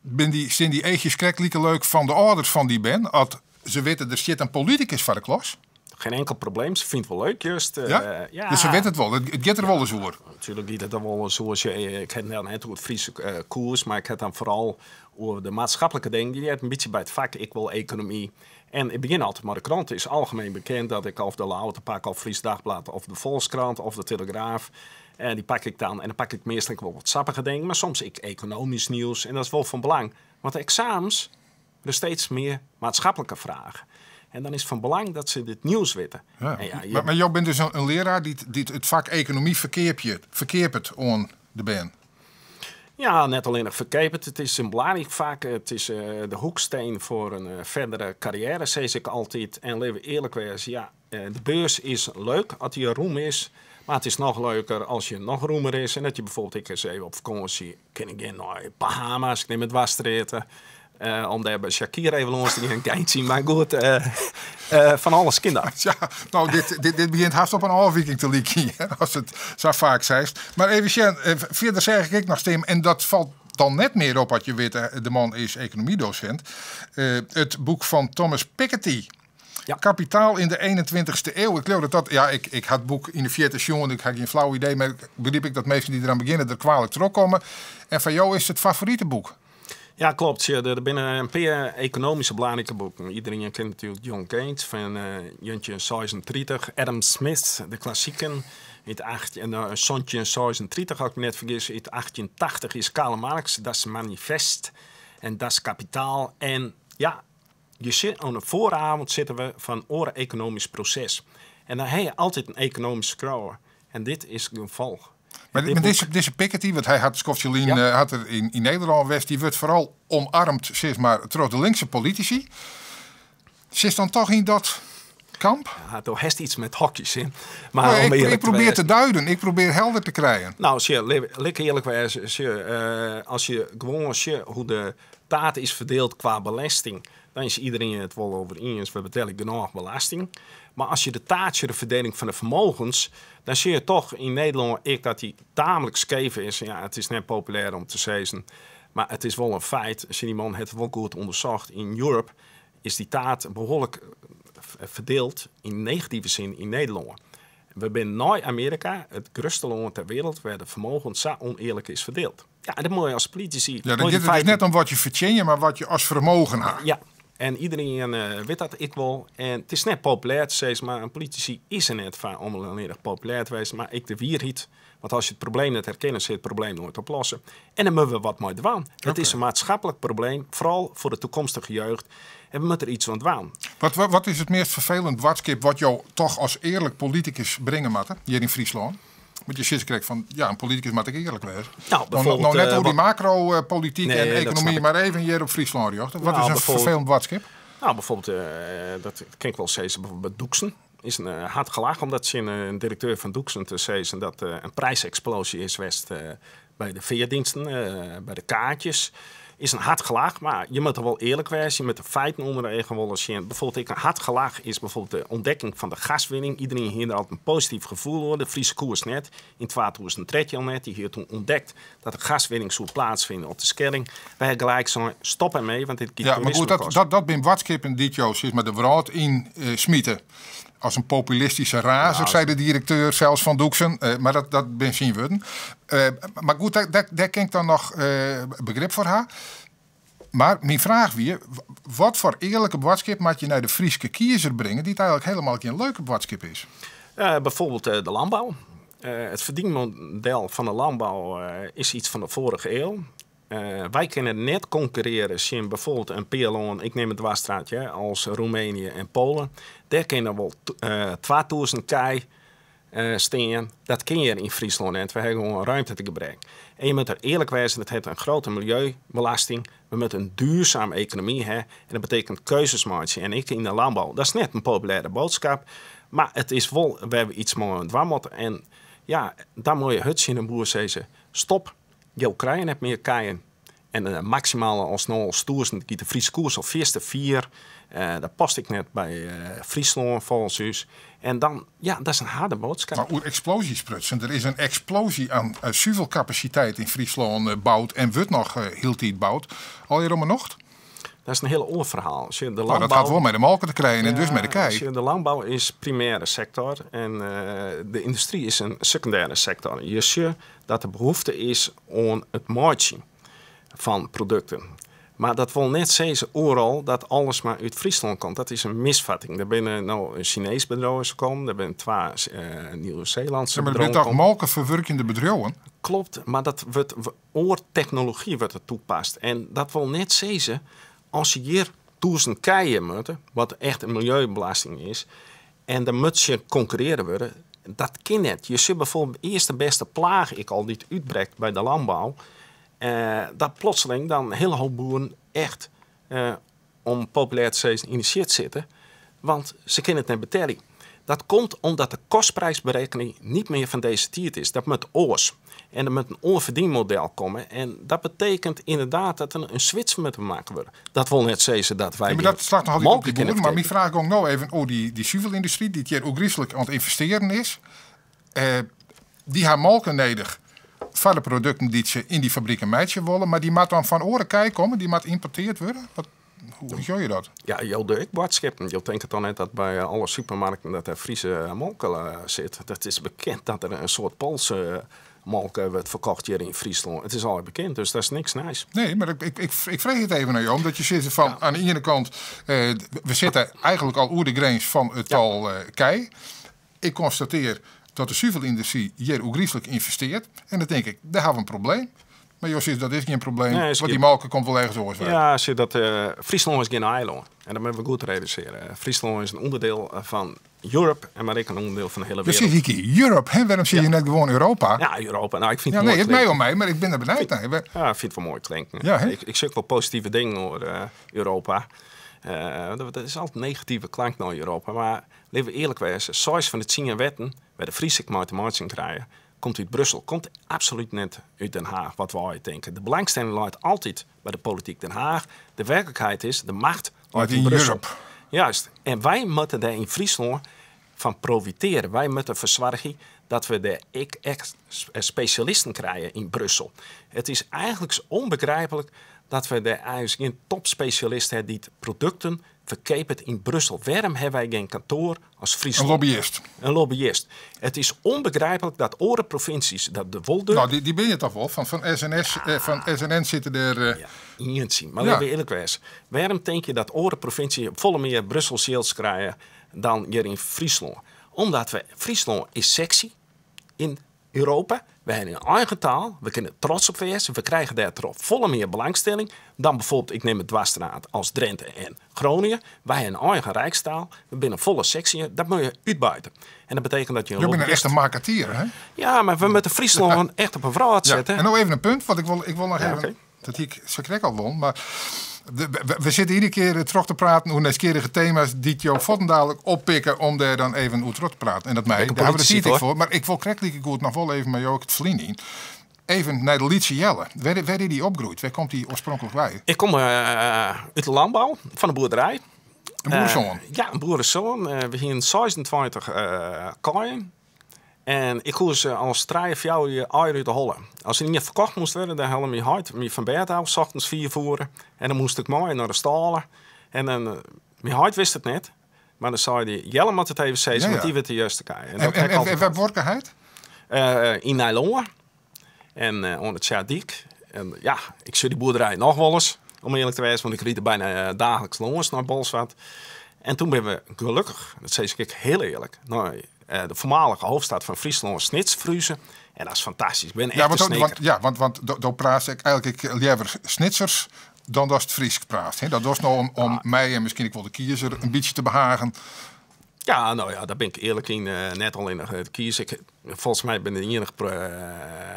[SPEAKER 3] stean dy eachjes krekt like leuk fan de âlders fan dy bern? As se witte, der stiet in politikus foar de klas?
[SPEAKER 4] Geen enkel probleem. Se fynt it wol leuk, just.
[SPEAKER 3] Ja?
[SPEAKER 4] Ja.
[SPEAKER 3] Dus se witte it wol. It giet der wol ris oer.
[SPEAKER 4] Natuerlik giet it der wol ris oer. Ik ha it net oer it Friese koers, mar ik ha it dan foaral oer de maatskiplike dingen. Dy heart in bytsje by it fak. Ik wol ekonomy. En ik begjin altyd mei de krant. It is algemien bekend dat ik of de Ljouwerter pak, of Fries Dagblad, of de Volkskrant, of de Telegraaf. En dy pak ik dan. En dan pak ik meastal wol wat sappige dingen, mar soms ek ekonomysk nijs. En dat is wol fan belang. Want de eksamens, der steeds mear maatskiplike fragen. En dan is it fan belang dat se dit nijs witte. En ja, je
[SPEAKER 3] Mar jo binne dus in learaar dy't it fak ekonomy ferkeapet oan de bern.
[SPEAKER 4] Ja, net allinnich ferkeapet. It is in belangryk fak. It is de hoeksteen foar in fierdere karriêre, sis ik altyd. En litte we earlik wêze, ja, de beurs is leuk as dy rûm is. Mar it is noch leuker as je noch rûmer is. En dat je byfoarbyld ek ris even op fakânsje kinne gean nei Bahama's, ik nim it dwarsstrjitte. Om dêr by Shakira even lâns te gean, geitsje, mar goed, fan alles kin dat.
[SPEAKER 3] Ja, no, dit begjint hast op in ôfwiking te lykjen, hè, ast it sa faak seist. Mar even sjen, fierder seach ik ek noch stean, en dat falt dan net mear op as je witte, de man is ekonomydosint. It boek fan Thomas Piketty. Kapitaal in de 21ste eeuw. Ik leau dat dat, ja, ik ha it boek yn de fierte sjoen, ik ha gjin flau idee, mar begryp ik dat minsken dy't deroan begjinne der kwalik trochkomme. En foar jo is it it favorite boek?
[SPEAKER 4] Ja, klopt. Ja, der binne in pear ekonomyske belangrike boeken. Iderien ken natuerlik John Keynes fan 1936, Adam Smith, de klassiken. Yn 1736, as ik my net fergis, yn 1880 is Karl Marx, Das Manifest en Das Kapital. En ja, je sit, oan de foarôfgeand sitte we fan oare ekonomysk proses. En dan ha je altyd in ekonomyske skriuwer. En dit is it gefolch.
[SPEAKER 3] Mar
[SPEAKER 4] Dit boek
[SPEAKER 3] dizze Piketty, want hy hat skoftsje lyn, hat er yn Nederlân west, dy wurdt foaral omarmd, sis mar, troch de linkse politisy. Sitst dan toch yn dat kamp?
[SPEAKER 4] Ja, do hast yts mei hokjes, hè? Mar
[SPEAKER 3] Nee,
[SPEAKER 4] om
[SPEAKER 3] ik
[SPEAKER 4] earlik te
[SPEAKER 3] probearje
[SPEAKER 4] wêzen
[SPEAKER 3] te duiden, ik probearje helder te krijen.
[SPEAKER 4] No, sjoch, lit ik earlik wêze. Sjoch, as je gewoan sjoch hoe't de taart is ferdield kwa belesting, dan is iderien it wol oer iens. We betelje genôch belesting. Mar as je de taart, de ferdieling fan de fermogens, dan sjogge je toch yn Nederlân ek dat dy taamlik skeef is. Ja, it is net populêr om te sizzen, mar it is wol in feit. Dy man hat it wol goed ûndersocht. Yn Europe is dy taart behoarlik ferdield yn negative sin yn Nederlân. We binne nei Amearika it grutste lân ter wereld wêr't de fermogen sa ûnearlik is ferdield. Ja, en dat moatte je as politisy
[SPEAKER 3] Ja, dan
[SPEAKER 4] moatte je
[SPEAKER 3] giet it dus
[SPEAKER 4] feiten
[SPEAKER 3] net om wat je fertsjinje, mar wat je as fermogen ha.
[SPEAKER 4] Ja, en iderien wit dat ek wol. En it is net populêr te sizzen, mar in politisy is der net foar om allinnich populêr te wêzen, mar ek de wierheid. Want as je it probleem net herkenne, sil je it probleem noait oplosse. En dêr moatte we wat mei dwaan. It is in maatskiplik probleem, foaral foar de takomstige jeugd. En we moatte der yts oan dwaan.
[SPEAKER 3] Wat is it meast ferfelend boadskip wat jo toch as earlik politikus bringe moatte hjir yn Fryslân? Want je sizze krekt fan, ja, in politikus moat ek earlik wêze.
[SPEAKER 4] Bijvoorbeeld,
[SPEAKER 3] No net oer dy
[SPEAKER 4] wat
[SPEAKER 3] makropolityk
[SPEAKER 4] Nee,
[SPEAKER 3] en
[SPEAKER 4] dat
[SPEAKER 3] ekonomy,
[SPEAKER 4] snap ik.
[SPEAKER 3] mar even hjir op Fryslân rjochte. Wat is in ferfelend boadskip?
[SPEAKER 4] No, byfoarbyld, dat kin ik wol sizze, byfoarbyld Doeksen. Is in hurd gelach om dat tsjin in direkteur fan Doeksen te sizzen dat in prijseksplosie is west by de feardiensten, by de kaartjes. Is in hurd gelach, mar je moatte wol earlik wêze, je moatte de feiten ûnder de eagen wolle sjen. Byfoarbyld ek in hurd gelach is byfoarbyld de ûntdekking fan de gaswinning. Iderien hie der altyd in posityf gefoel oer, de Friese Koers net. Yn 2013 al net, dy hie doe ûntdekt dat de gaswinning soe plaatsfine op de Skelling. Wy ha gelyk sein, stop ermee, want dit giet
[SPEAKER 3] Ja, mar
[SPEAKER 4] toerisme
[SPEAKER 3] goed,
[SPEAKER 4] kosten.
[SPEAKER 3] dat binne boadskippen dy't jo, sis mar, de wrâld yn smite. As in populistyske razer, sei de direkteur sels fan Doeksen. Mar dat binne syn wurden. Mar goed, dêr kin ik dan noch begrip foar ha. Mar myn fraach wie, wat foar earlike boadskip moat je nei de Fryske kiezer bringe, dy't eigenlik hielendal gjin leuke boadskip is?
[SPEAKER 4] Bijvoorbeeld de landbouw. Het verdienmodel van de landbouw is iets van de vorige eeuw. Wy kinne net konkurrearje tsjin bijvoorbeeld in pear lân, ik nim it dwarsstraatje, as Roemenië en Poalen. Dêr kinne wol 2000 kij stean. Dat kin hjir yn Fryslân net. We hawwe gewoan ruimtegebrek. En je moatte earlik wêze, dat hat in grutte miljeubelasting. We moatte in duurzame ekonomy hawwe. En dat betekent keuzes meitsje. En ek yn de lânbou. Dat is net in populêre boadskip. Mar it is wol wêr't we iets mei dwaan moatte. En ja, dan moatte je hurd tsjin in boer sizze, stop, jo krije net mear kijen. En maksimaal as no al 1000 giet de Fryske koers al fierste fier. Dat past ek net by Fryslân folgens ús. En dan, ja, dat is in harde boadskip.
[SPEAKER 3] Mar oer eksploazje sprutsen. Der is in eksploazje oan suvelkapasiteit yn Fryslân boud en wurdt noch hieltyd boud. Allegear om 'e nocht?
[SPEAKER 4] Dat is in hiel oar ferhaal. Sjoch, de
[SPEAKER 3] Dat hat
[SPEAKER 4] lânbou
[SPEAKER 3] wol mei de molke te krijen en dus mei de
[SPEAKER 4] Ja,
[SPEAKER 3] kij.
[SPEAKER 4] sjoch, de lânbou is primêre sektor en de yndustry is in sekundêre sektor. Je sjogge dat der behoefte is oan it meitsjen fan produkten. Mar dat wol net sizze oeral dat alles mar út Fryslân komt. Dat is in misfatting. Der binne no in Sinees bedriuw is kommen, der binne twa Nieuw-Zeelandse
[SPEAKER 3] Ja, mar der binne
[SPEAKER 4] bedriuwen
[SPEAKER 3] toch
[SPEAKER 4] kommen.
[SPEAKER 3] molkeferwurkjende bedriuwen?
[SPEAKER 4] Klopt, mar dat wurdt oar technology wurdt der toepast. En dat wol net sizze, as je hjir 1000 kijen moatte, wat echt in miljeubelasting is, en dan moat je konkurrearre wurde, dat kin net. Je sille bijvoorbeeld earst de bêste plaach ek al dy't útbrekt by de lânbou, dat plotseling dan in hiele hoop boeren echt, om populêr te sizzen, yn de shit sitte, want se kinne it net betelje. Dat komt omdat de kostprijsberekening niet meer van deze tiid is. Dat moat oars. En der moat in oar verdienmodel komme. En dat betekent inderdaad dat der in switch moat makke wurde. Dat wol net sizze dat wy
[SPEAKER 3] Ja, mar
[SPEAKER 4] gjin
[SPEAKER 3] dat slacht noch altyd op
[SPEAKER 4] molke
[SPEAKER 3] dy
[SPEAKER 4] kinne
[SPEAKER 3] boeren. Mar myn
[SPEAKER 4] ferkeapje.
[SPEAKER 3] fraach gong no even oer dy suvelyndustry dy't hjir oergryslik oan it ynvestearjen is. Dy ha molke nedich foar de produkten dy't se yn dy fabriken meitsje wolle, mar dy moat dan fan oare kij komme, dy moat ymporteard wurde. Hoe sjoch je dat?
[SPEAKER 4] Ja, jo dogge ek boadskippen. Jo tinke toch net dat by alle supermarkten dat der Friese molke sit. Dat is bekend dat der in soart Poalse molke wurdt ferkocht hjir yn Fryslân. It is al bekend, dus dat is niks nijs.
[SPEAKER 3] Nee, mar ik freegje it even oan jo, omdat je sizze fan, oan de iene kant, we sitte eigenlik al oer de grins fan it tal kij. Ik konstatearje dat de suvelyndustry hjir oergryslik ynvestearret. En dan tink ik, dêr hawwe we in probleem. Mar jo sizze, dat is gjin probleem,
[SPEAKER 4] Nee, is
[SPEAKER 3] want dy
[SPEAKER 4] gjin
[SPEAKER 3] molke komt wol ergens oars wei.
[SPEAKER 4] Ja, sjoch, dat Fryslân is gjin eilân. En dat moatte we goed realisearje. Fryslân is in ûnderdiel fan Europe en mar ek in ûnderdiel fan de hiele
[SPEAKER 3] Dus
[SPEAKER 4] wereld.
[SPEAKER 3] sis ik, Europe, hè? Wêrom sis je net gewoan Europa?
[SPEAKER 4] Ja, Europa. Nou, ik fyn
[SPEAKER 3] Ja,
[SPEAKER 4] it
[SPEAKER 3] nee,
[SPEAKER 4] moai
[SPEAKER 3] it mei
[SPEAKER 4] klinken.
[SPEAKER 3] om my, mar ik bin der benijd nei.
[SPEAKER 4] Ja, ik fyn it wol moai klinken.
[SPEAKER 3] Ja, hè?
[SPEAKER 4] Ik sjoch wol positive dingen oer Europa. Dat is altyd negative klank nei Europa. Mar litte we earlik wêze, 6 fan de 10 wetten wêr't de Friezen mei te meitsjen krije, komt út Brussel. Komt absolút net út Den Haag, wat wy tinke. De belangstelling leit altyd by de polityk Den Haag. De werklikheid is, de macht leit
[SPEAKER 3] Leit
[SPEAKER 4] yn
[SPEAKER 3] yn
[SPEAKER 4] Brussel.
[SPEAKER 3] Europe.
[SPEAKER 4] Juist. En wy moatte dêr yn Fryslân fan profitearje. Wy moatte fersoargje dat we dêr ek echt spesjalisten krije yn Brussel. It is eigenlik ûnbegryplik dat we dêr eigenlik gjin topspesjalist hawwe dy't produkten ferkeapet yn Brussel. Wêrom hawwe wy gjin kantoar as Fryslân?
[SPEAKER 3] In lobbyist.
[SPEAKER 4] In lobbyist. It is ûnbegryplik dat oare provinsjes dat de wol dogge.
[SPEAKER 3] Nou, dy binne je toch wol? Fan SNS, fan SNN sitte der
[SPEAKER 4] Ja, ientsje. Mar
[SPEAKER 3] Ja.
[SPEAKER 4] litte we earlik wêze. Wêrom tinke je dat oare provinsjes folle mear Brussels jild krije dan hjir yn Fryslân? Omdat Fryslân is sexy yn Europa. We hawwe in eigen taal, we kinne trots op wêze, we krije dêrtroch folle mear belangstelling dan bijvoorbeeld, ik nim it dwarsstraat as Drenthe en Groningen. Wy hawwe in eigen rijkstaal, we binne folle sexyer, dat moatte je útbuite. En dat betekent dat je een
[SPEAKER 3] Je bent een
[SPEAKER 4] lobbyist
[SPEAKER 3] echte marketeer, hè?
[SPEAKER 4] Ja, mar we moatte Fryslân echt op in wrâld
[SPEAKER 3] Ja,
[SPEAKER 4] sette.
[SPEAKER 3] en no even in punt, want ik wol noch
[SPEAKER 4] Ja,
[SPEAKER 3] even
[SPEAKER 4] oké.
[SPEAKER 3] Dat ik sa krekt al won, mar we sitte iedere kear terug te praten oer nijsgjirrige tema's dy't jo fuortendalik oppikke om dêr dan even oer terug te praten. En dat mij,
[SPEAKER 4] Ik
[SPEAKER 3] dêr hawwe we de
[SPEAKER 4] politici,
[SPEAKER 3] tiid ek
[SPEAKER 4] hoor.
[SPEAKER 3] foar, mar ik wol krekt likegoed noch wol even mei jo it ferline yn. Even nei de lytse Jelle. Wêr is dy opgroeid? Wêr komt dy oarspronklik wei?
[SPEAKER 4] Ik kom út de lânbou, fan de boerderij.
[SPEAKER 3] In boeresoan?
[SPEAKER 4] Ja, in boeresoan. We hiene 26 kaaien. En ik koe se as trije, fjouwer jier eier út de holle. As se ien ferkocht moast wurde, dan helle myn heit my fan bêd ôf, 's ochtends 5 oere. En dan moast ik mei nei de stâle. En dan, myn heit wist it net, mar dan sei hy, Jelle moat it even sizze, want dy wit de juiste kei. En dat ha ik altyd
[SPEAKER 3] En wêr wurke heit?
[SPEAKER 4] Yn Nijlân. En oan de Tjaardyk. En ja, ik sjoch dy boerderij noch wolris. Om earlik te wêzen, want ik ried der byna daagliks lâns nei Bolsward. En toen binne we gelokkich, dat sis ik ek hiel earlik, nei de foarmalige hoofdstad fan Fryslân, Snits, ferhuze. En dat is fantastysk. Ik bin
[SPEAKER 3] Ja,
[SPEAKER 4] echte
[SPEAKER 3] want,
[SPEAKER 4] Sneker.
[SPEAKER 3] want, ja, want do praatst ek eigentlik ek leaver Snitsers dan datst Frysk praatst. Hè? Dat dochst no om my en miskien ek wol de kiezer in bytsje te behagen.
[SPEAKER 4] Ja, no ja, dêr bin ik earlik yn. Net allinnich de kiezer. Ik, folgens my bin de iennige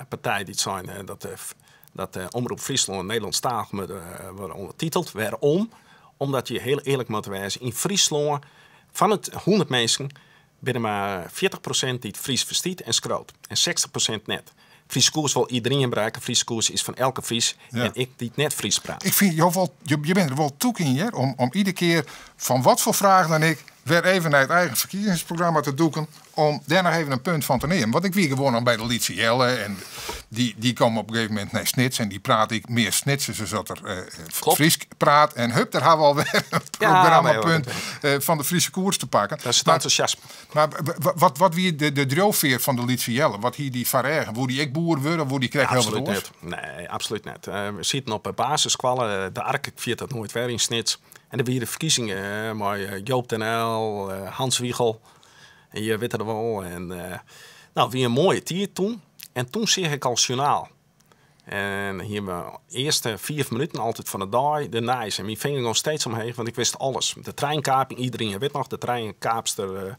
[SPEAKER 4] partij dy't sein dat Omrop Fryslân Nederlânsktalich moat wurde ûndertiteld. Wêrom? Omdat je hiel earlik moatte wêze. Yn Fryslân, fan it 100 minsken, binne mar 40% dy't Frysk ferstiet en skriuwt. En 60% net. Fryske Koers wol iderien berikke. Fryske Koers is fan elke Fries en ek dy't net Frysk praat.
[SPEAKER 3] Ik fyn jo wol, je, je binne der wol tûk yn hear, om iedere kear fan wat foar fraach dan ek wer even nei it eigen ferkiezingsprogramma te dûken om dêr noch even in punt fan te neamen. Want ik wie gewoan al by de Lytse Jelle en dy kaam op in gegeven momint nei Snits en dy praat ek mear Snitsers as dat er Frysk praat. En hup, dêr ha we alwer in programmapunt fan de Friese Koers te pakken.
[SPEAKER 4] Dat is it entûsjasme.
[SPEAKER 3] Mar wat wie de driuwfear fan de Lytse Jelle? Wat hie dy foar eagen? Woe dy ek boer wurde? Woe dy krekt hiel wat
[SPEAKER 4] Absolút
[SPEAKER 3] oars?
[SPEAKER 4] net. Nee, absolút net. We sieten op de basisskoalle, de Ark, ik ferjit dat noait wer, yn Snits. En der wie de ferkiezingen mei Joop den Uyl, Hans Wiegel. En je witte der wol. En nou, it wie in moaie tiid toen. En toen seach ik al sjoernaal. En hiene we earste 5 minuten altyd fan de dei de nijs. En myn finger gong steeds omheech, want ik wist alles. De treinkaping, iedereen wit noch, de treinkaapster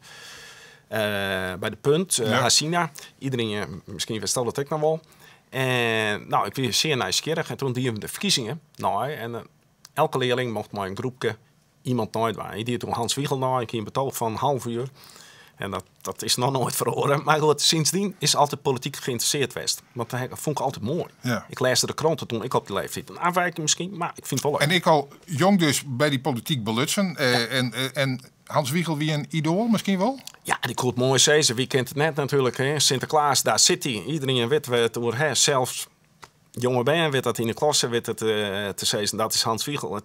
[SPEAKER 4] by de punt, Hasina. Iedereen, miskien witst dat ek noch wol. En nou, ik wie sear nijsgjirrich. En toen diene we de ferkiezingen nei. En elke learling mocht mei in groepke iemand neidwaan. Ik die toen Hans Wiegel nei, ik hie in betooch fan in half uur. En dat is noch noait feroare. Mar goed, sindsdien is altyd polityk geïnteresseerd west. Want dat fûn ik altyd moai. Ik lêsde de kranten toen ik op die leeftijd. In afwijking miskien, mar ik fyn it wol leuk.
[SPEAKER 3] En ek al jong dus by dy polityk belutsen. En Hans Wiegel wie in idoal miskien wol?
[SPEAKER 4] Ja, dy koe it moai sizze. Wie kent it net natuerlik. Hè? Sinteklaas, daar sit hy. Iedereen wit wêr't it oer hat. Sels jonge bern wit dat yn de klasse wit it te sizzen. Dat is Hans Wiegel.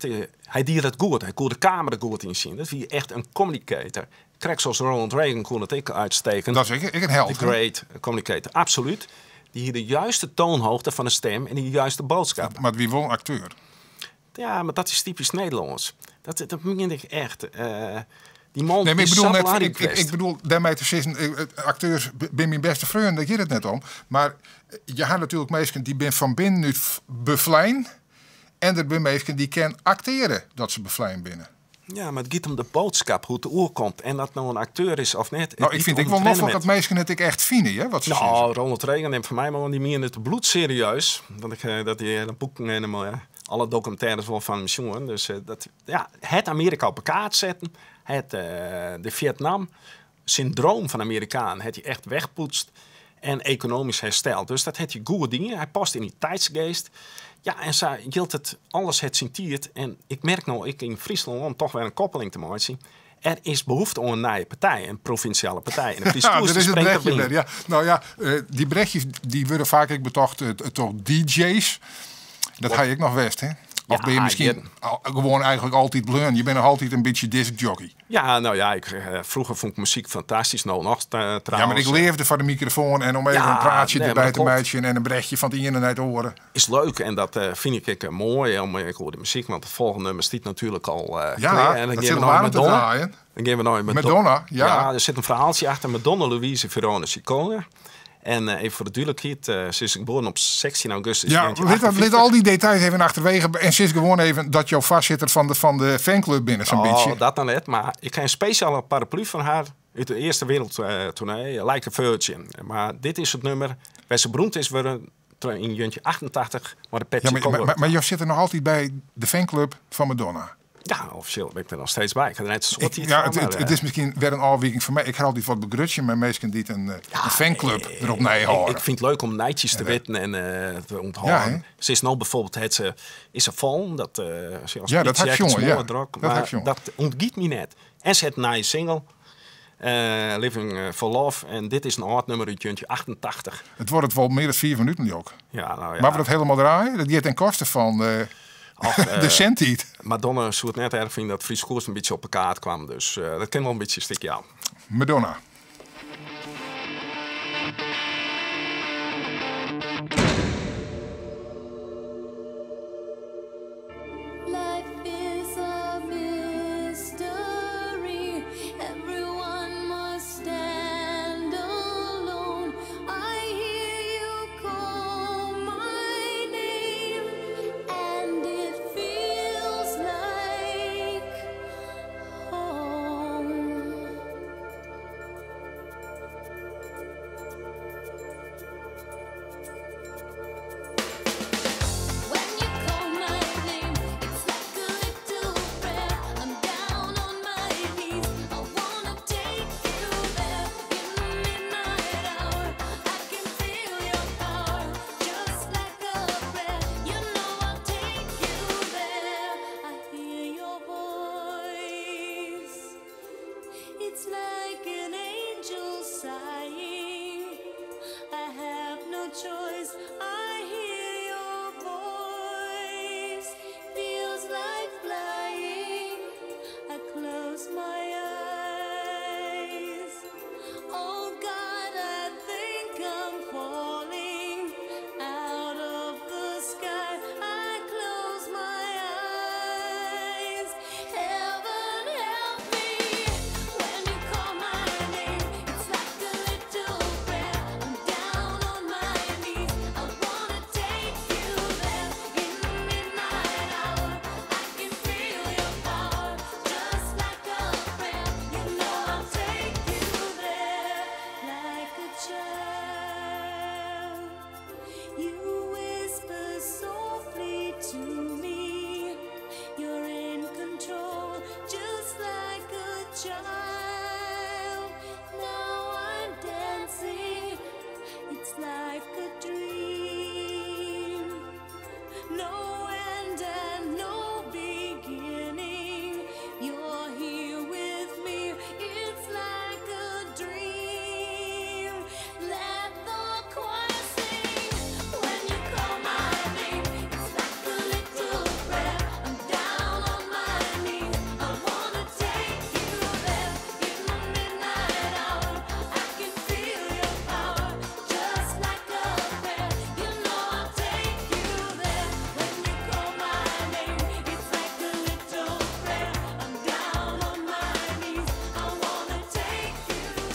[SPEAKER 4] Hy die dat goed. Hy koe de kamera goed ynsjen. Dat wie echt in communicator. Krekt soas Ronald Reagan koe dat ek uitstekend.
[SPEAKER 3] Dat is ek in held,
[SPEAKER 4] De
[SPEAKER 3] hè?
[SPEAKER 4] great communicator. Absoluut. Dy hie de juiste toonhoogte fan de stim en de juiste boodschap.
[SPEAKER 3] Mar it wie wol in akteur.
[SPEAKER 4] Ja, mar dat is typysk Nederlânsk. Dat mien ik echt. Dy man
[SPEAKER 3] Nee, mar ik
[SPEAKER 4] is
[SPEAKER 3] bedoel
[SPEAKER 4] sa
[SPEAKER 3] net,
[SPEAKER 4] belangryk
[SPEAKER 3] ik
[SPEAKER 4] west.
[SPEAKER 3] bedoel dêrmei te sizzen, akteurs binne myn bêste freonen, dêr giet it net om. Mar je ha natuerlik minsken dy binne fan binnen út beflein en der binne minsken dy kin akteare dat se beflein binne.
[SPEAKER 4] Ja, mar it giet om de boadskip, hoe't it oerkomt. En dat no in akteur is of net, it
[SPEAKER 3] Ik
[SPEAKER 4] giet
[SPEAKER 3] fyn
[SPEAKER 4] om
[SPEAKER 3] ek wol
[SPEAKER 4] it
[SPEAKER 3] noflik
[SPEAKER 4] rendemint.
[SPEAKER 3] dat minsken it ek echt fine, hear, wat se sizze.
[SPEAKER 4] Ronald Reagan nimt fan my mar oan, dy miende it bloedserieus. Want ik dat die hele boeken en alle dokumintêres wol fan him sjoen. Dus dat, ja, het Amearika op 'e kaart setten, het de Vietnam-syndroom fan Amerikanen het hy echt wegpoetst en ekonomysk hersteld. Dus dat het hy goed dien. Hy past yn dy tijdsgeest. Ja, en sa jildt it, alles hat syn tiid. En ik merk no ek yn Fryslân, om toch wer in koppeling te meitsjen, er is behoefte oan in nije partij, in provinsjale partij. En de Friese
[SPEAKER 3] Ja,
[SPEAKER 4] Koers
[SPEAKER 3] der is it
[SPEAKER 4] springt
[SPEAKER 3] brechje
[SPEAKER 4] deryn.
[SPEAKER 3] wer, ja. Nou ja, dy brechjes dy wurde faak ek betocht troch D J's. Dat ha je ek noch west, hè? Of
[SPEAKER 4] Ja,
[SPEAKER 3] ben je miskien
[SPEAKER 4] jierren.
[SPEAKER 3] gewoan eigentlik altyd bleaun? Je binne noch altyd in bytsje discjockey.
[SPEAKER 4] Ja, nou ja, ik vroeger fûn ik muzyk fantastysk, no noch
[SPEAKER 3] Ja, mar
[SPEAKER 4] trouwens.
[SPEAKER 3] ik leefde foar de mikrofoan en om even
[SPEAKER 4] Ja,
[SPEAKER 3] in praatsje
[SPEAKER 4] nee, maar
[SPEAKER 3] derby
[SPEAKER 4] dat
[SPEAKER 3] te
[SPEAKER 4] klopt.
[SPEAKER 3] meitsjen en in brechje fan it iene nei it oare.
[SPEAKER 4] Is leuk en dat fyn ik ek moai om ik hoor de muzyk, want it folgjende nummer stiet natuerlik al
[SPEAKER 3] Ja,
[SPEAKER 4] klear. En dan
[SPEAKER 3] dat
[SPEAKER 4] gean
[SPEAKER 3] sit
[SPEAKER 4] we
[SPEAKER 3] al
[SPEAKER 4] nei
[SPEAKER 3] waarm te
[SPEAKER 4] Madonna.
[SPEAKER 3] draaien.
[SPEAKER 4] Dan gean we nei Madonna.
[SPEAKER 3] Madonna, ja.
[SPEAKER 4] Ja, der sit in ferhaaltsje achter. Madonna Louise Verona Ciccone. En even foar de dúdlikheid, se is geboren op 16 augustus
[SPEAKER 3] Ja,
[SPEAKER 4] 1958.
[SPEAKER 3] lit al dy details even achterwege. En sis gewoan even dat jo foarsitter fan de fanclub binne, sa'n
[SPEAKER 4] Oh,
[SPEAKER 3] bytsje.
[SPEAKER 4] dat dan net, mar ik ha in spesjale paraplu fan har út de Earste Wereldtournee, Like a Virgin. Mar dit is it nummer wêr se beroemd is wurden yn 1988 mei de Pepsi
[SPEAKER 3] Ja,
[SPEAKER 4] Cola.
[SPEAKER 3] mar jo sitte noch altyd by de fanclub fan Madonna.
[SPEAKER 4] Ja, offisjeel bin ik der noch steeds by. Ik ha der net in soad tiid foar, mar,
[SPEAKER 3] Het is miskien wer in ôfwiking foar my. Ik ha altyd wat begrutsjen mei minsken dy't
[SPEAKER 4] Ja,
[SPEAKER 3] in fanclub derop neihâlde.
[SPEAKER 4] Ik fyn it leuk om nijtsjes te witten en te ûnthâlden.
[SPEAKER 3] Ja, hè?
[SPEAKER 4] Se is no bijvoorbeeld, het ze, is ze fallen, dat ze als
[SPEAKER 3] Ja, dat had ik
[SPEAKER 4] politie
[SPEAKER 3] jongen, ja.
[SPEAKER 4] smolle drok,
[SPEAKER 3] Dat had
[SPEAKER 4] maar
[SPEAKER 3] ik jongen.
[SPEAKER 4] dat ûntgiet my net. En ze hat in nije single, Living for Love. En dit is in âld nummer út 1988.
[SPEAKER 3] It wurdt wol mear dan 4 minuten, Jok.
[SPEAKER 4] Ja, nou ja.
[SPEAKER 3] Maar we dat hielendal draaien? Dat giet ten koste fan
[SPEAKER 4] Och,
[SPEAKER 3] de sentiid.
[SPEAKER 4] Madonna soe it net erch fine dat Friese Koers in bytsje op 'e kaart kwam. Dus dat kin wol in bytsje stikje ôf.
[SPEAKER 3] Madonna.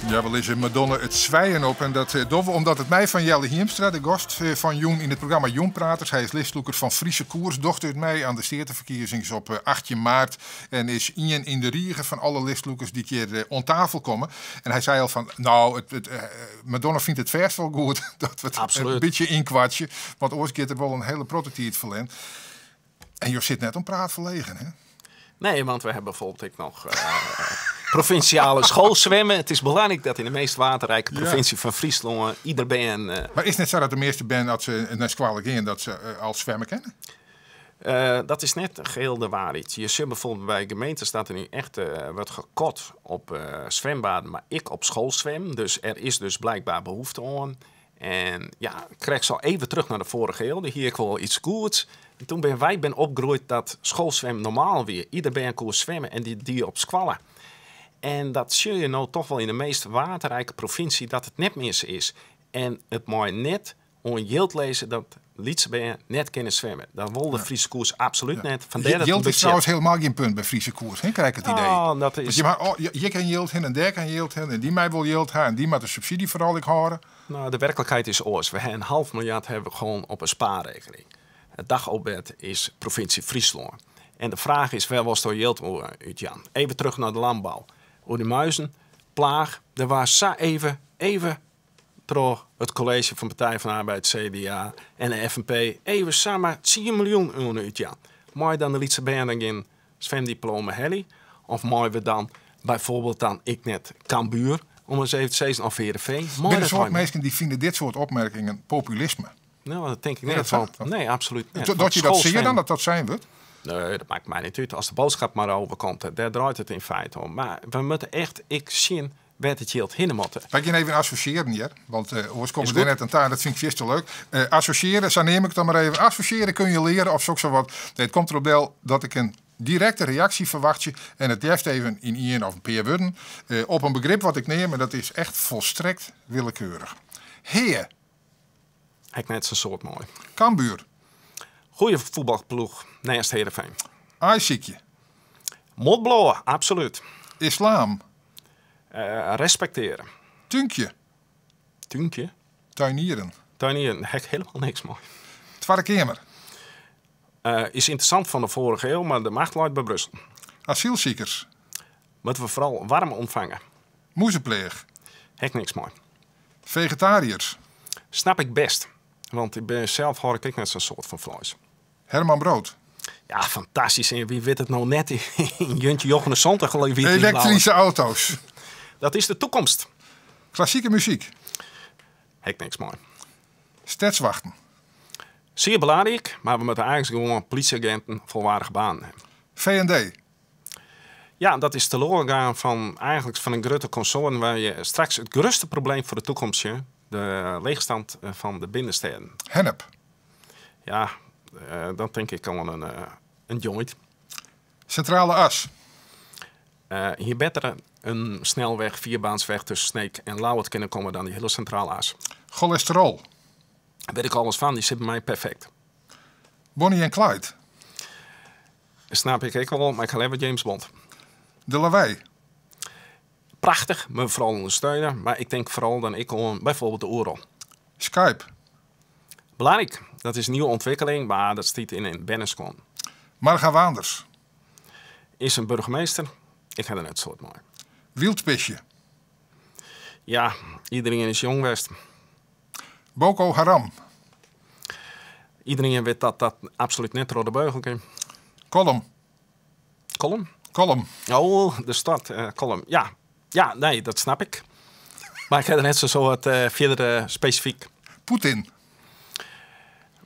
[SPEAKER 3] Ja, we lizze Madonna it swijen op. En dat dogge we omdat it mei fan Jelle Hiemstra, de gast fan jûn yn it programma Jûnpraters. Hy is listlûker fan Friese Koers, docht it mei aan de steateferkiezings op 18 maart. En is ien yn de rige fan alle listlûkers dy't hjir oan tafel komme. En hy sei al fan, nou, Madonna fynt it fêst wol goed dat we it in bytsje ynkoartsje. Want oars giet der wol in hiele protte tiid ferlern. En jo sit net om praat ferlegen, hè?
[SPEAKER 4] Nee, want we hebben bijvoorbeeld ook nog provinciale schoolzwemmen. Het is belangrijk dat in de meest waterrijke provincie van Friesland ieder bern...
[SPEAKER 3] Maar is het net zo dat de meeste bern, als ze naar skoalle gean, dat ze al zwemmen kennen?
[SPEAKER 4] Dat is net geheel de waarheid. Je ziet bijvoorbeeld bij gemeenten staat er nu echt wat gekort op zwembaden, maar ik op schoolzwem. Dus er is dus blijkbaar behoefte aan. En ja, ik krijg zo even terug naar de vorige eeuw. Hier ik wel iets goeds. En toen ben wij ben opgegroeid dat schoolzwem normaal weer. Ieder ben kon zwemmen en die op squallen. En dat zie je nou toch wel in de meest waterrijke provincie dat het net meer zo is. En het mooi net om jild lezen dat Lytse ben net kunnen zwemmen. Dat wil de Friese Koers absoluut net. Vandaar dat
[SPEAKER 3] Jild
[SPEAKER 4] het
[SPEAKER 3] is
[SPEAKER 4] budget
[SPEAKER 3] trouwens helemaal geen punt bij Friese Koers, hè? Krijg ik het idee.
[SPEAKER 4] Oh, dat is
[SPEAKER 3] Want je mag, oh, je kan jild hin en daar kan jild hin en die mij wil jild hebben en die moet de subsidie vooral ik houden.
[SPEAKER 4] Nou, de werkelijkheid is oors. We hebben een half miljard hebben we gewoon op een spaarrekening. Het dagopbed is provincie Friesland. En de vraag is, waar was door jild uit, Jan? Even terug naar de landbouw. Oer de muizen, plaag, er was zo even door het college van Partij van de Arbeid, CDA en de FNP even samen 10 miljoen euro uit, Jan. Mooi dan de Lietse Bern in zwemdiploma Helly. Of mooi we dan bijvoorbeeld dan ik net Cambuur, om eens even te zeggen, of Heerenveen. Mooi
[SPEAKER 3] Er zijn
[SPEAKER 4] dat
[SPEAKER 3] soort
[SPEAKER 4] wij
[SPEAKER 3] mensen die vinden dit soort opmerkingen populisme.
[SPEAKER 4] Nou, dat denk ik
[SPEAKER 3] Nee,
[SPEAKER 4] net.
[SPEAKER 3] dat
[SPEAKER 4] Want
[SPEAKER 3] zou-
[SPEAKER 4] nee, absoluut niet.
[SPEAKER 3] Dat
[SPEAKER 4] Want
[SPEAKER 3] je dat zie je
[SPEAKER 4] schoolzwem
[SPEAKER 3] dan, dat dat zijn wordt?
[SPEAKER 4] Nee, dat maakt mij niet uit. Als de boodschap maar overkomt, daar draait het in feite om. Maar we moeten echt, ik zie werd het jild hinnen moeten.
[SPEAKER 3] Laat ik je even associëren hier, want oors komt
[SPEAKER 4] Is
[SPEAKER 3] er
[SPEAKER 4] goed.
[SPEAKER 3] net aan taal, dat vind ik vast te leuk. Associëren, zo neem ik het dan maar even. Associëren kun je leren of zo, zo wat. Nee, het komt erop deel dat ik een directe reactie verwacht je en het deft even in één of een paar woorden op een begrip wat ik neem en dat is echt volstrekt willekeurig. Heer.
[SPEAKER 4] Ik net zo'n soort mooi.
[SPEAKER 3] Cambuur.
[SPEAKER 4] Goeie voetbalploeg, naast Heerenveen.
[SPEAKER 3] Aaiziekje.
[SPEAKER 4] Motblowen, absoluut.
[SPEAKER 3] Islam.
[SPEAKER 4] Respecteren.
[SPEAKER 3] Tunkje.
[SPEAKER 4] Tunkje?
[SPEAKER 3] Tuinieren.
[SPEAKER 4] Tuinieren, daar heb ik helemaal niks mee.
[SPEAKER 3] Tweede Kamer.
[SPEAKER 4] Is interessant van de vorige eeuw, maar de macht loopt bij Brussel.
[SPEAKER 3] Asielziekers.
[SPEAKER 4] Moeten we vooral warm ontvangen.
[SPEAKER 3] Moezepleeg.
[SPEAKER 4] Hek niks mooi.
[SPEAKER 3] Vegetariërs.
[SPEAKER 4] Snap ik best. Want ik ben zelf hoor ik net zo'n soort van vlees.
[SPEAKER 3] Herman Brood.
[SPEAKER 4] Ja, fantastisch. En wie weet het nou net in Juntje Jochen de Zondag, geloof ik, wie het in
[SPEAKER 3] Elektrische
[SPEAKER 4] Blauwe.
[SPEAKER 3] auto's.
[SPEAKER 4] Dat is de toekomst.
[SPEAKER 3] Klassieke muziek.
[SPEAKER 4] Hek niks mooi.
[SPEAKER 3] Stedswachten.
[SPEAKER 4] Zeer belangrijk, maar we moeten eigenlijk gewoon politieagenten volwaardige baan hebben.
[SPEAKER 3] V&D.
[SPEAKER 4] Ja, dat is teloor gaan van, eigenlijk van een grote concern waar je straks het grootste probleem voor de toekomst ziet, de leegstand van de binnensteden.
[SPEAKER 3] Hennep.
[SPEAKER 4] Ja, dan denk ik al een joint.
[SPEAKER 3] Centrale as.
[SPEAKER 4] Hier beter een snelweg, vierbaansweg tussen Sneek en Ljouwert kunnen komen dan die hele centrale as.
[SPEAKER 3] Cholesterol.
[SPEAKER 4] Daar weet ik alles van, die zit bij mij perfect.
[SPEAKER 3] Bonnie en Clyde.
[SPEAKER 4] Snap ik ook wel, maar ik ga liever James Bond.
[SPEAKER 3] De Lawei.
[SPEAKER 4] Prachtig, me vooral ondersteunen, maar ik denk vooral dan ik om bijvoorbeeld de Oerol.
[SPEAKER 3] Skype.
[SPEAKER 4] Belangrijk, dat is een nieuwe ontwikkeling, maar dat stiet in een Benniscon.
[SPEAKER 3] Marga Waanders.
[SPEAKER 4] Is een burgemeester, ik ga er net soort mooi.
[SPEAKER 3] Wildpisje.
[SPEAKER 4] Ja, iedereen is jong geweest.
[SPEAKER 3] Boko Haram.
[SPEAKER 4] Iedereen weet dat dat absoluut net door de beugel kan.
[SPEAKER 3] Column.
[SPEAKER 4] Column?
[SPEAKER 3] Column.
[SPEAKER 4] Oh, de stad, column. Ja. Ja, nee, dat snap ik. Maar ik heb er net zo soort verder specifiek.
[SPEAKER 3] Poetin.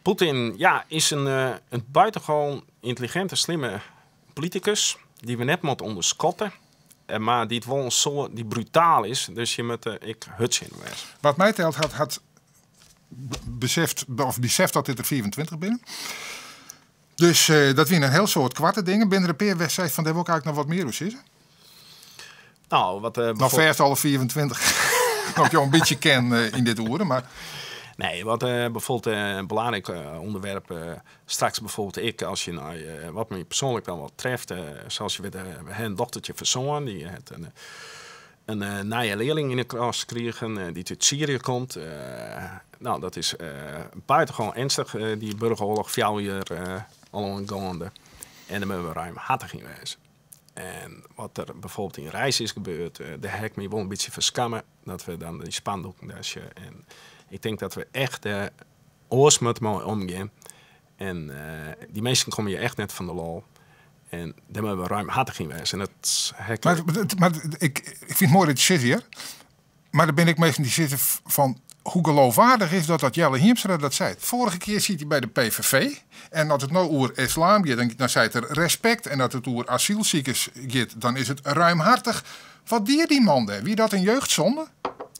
[SPEAKER 4] Poetin, ja, is een buitengewoon intelligente, slimme politicus. Die we net moeten onderschatten. Maar die het wel zo, die brutaal is. Dus je moet ik huts in wezen.
[SPEAKER 3] Wat mij telt, had beseft, of beseft dat dit er 24 binnen. Dus dat we een heel soort kwarte dingen. Binnen de peerwedstrijd van daar wil ik eigenlijk nog wat meer hoe zitten.
[SPEAKER 4] Nou, wat
[SPEAKER 3] Nog
[SPEAKER 4] bijvoorbeeld
[SPEAKER 3] vers alle 24. Nog je een beetje ken in dit oren, maar
[SPEAKER 4] Nee, wat bijvoorbeeld een belangrijk onderwerp. Straks bijvoorbeeld ik, als je nou wat me persoonlijk dan wat treft. Zoals je weet, we hebben een dochtertje verzonnen. Die heeft In nije learling yn 'e klas krigen dy't út Syrië komt. No, dat is buitengewoon ernstig, dy burgeroarloch 4 jier al oangeande. En dêr moatte we ruimhartig yn wêze. En wat der bijvoorbeeld yn Riis is gebeurd, dêr ha ik my wol in bytsje foar skamme dat we dan dy spandoeken dêr sjogge. En ik tink dat we echt dêr oars moatte mei omgean. En dy minsken komme hjir echt net fan de lol. En dêr moatte we ruimhartig yn wêze. En dat ha ik
[SPEAKER 3] Mar ik fyn it moai dat je sizze hear. Mar der binne ek minsken dy sizze fan hoe geloofwaardig is dat dat Jelle Hiemstra dat seit. Foarige kear siet hy by de PVV en as it no oer islam giet, dan seit er respekt. En as it oer asylsikers giet, dan is it ruimhartig. Wat die dy man dêr? Wie dat in jeugdsonde?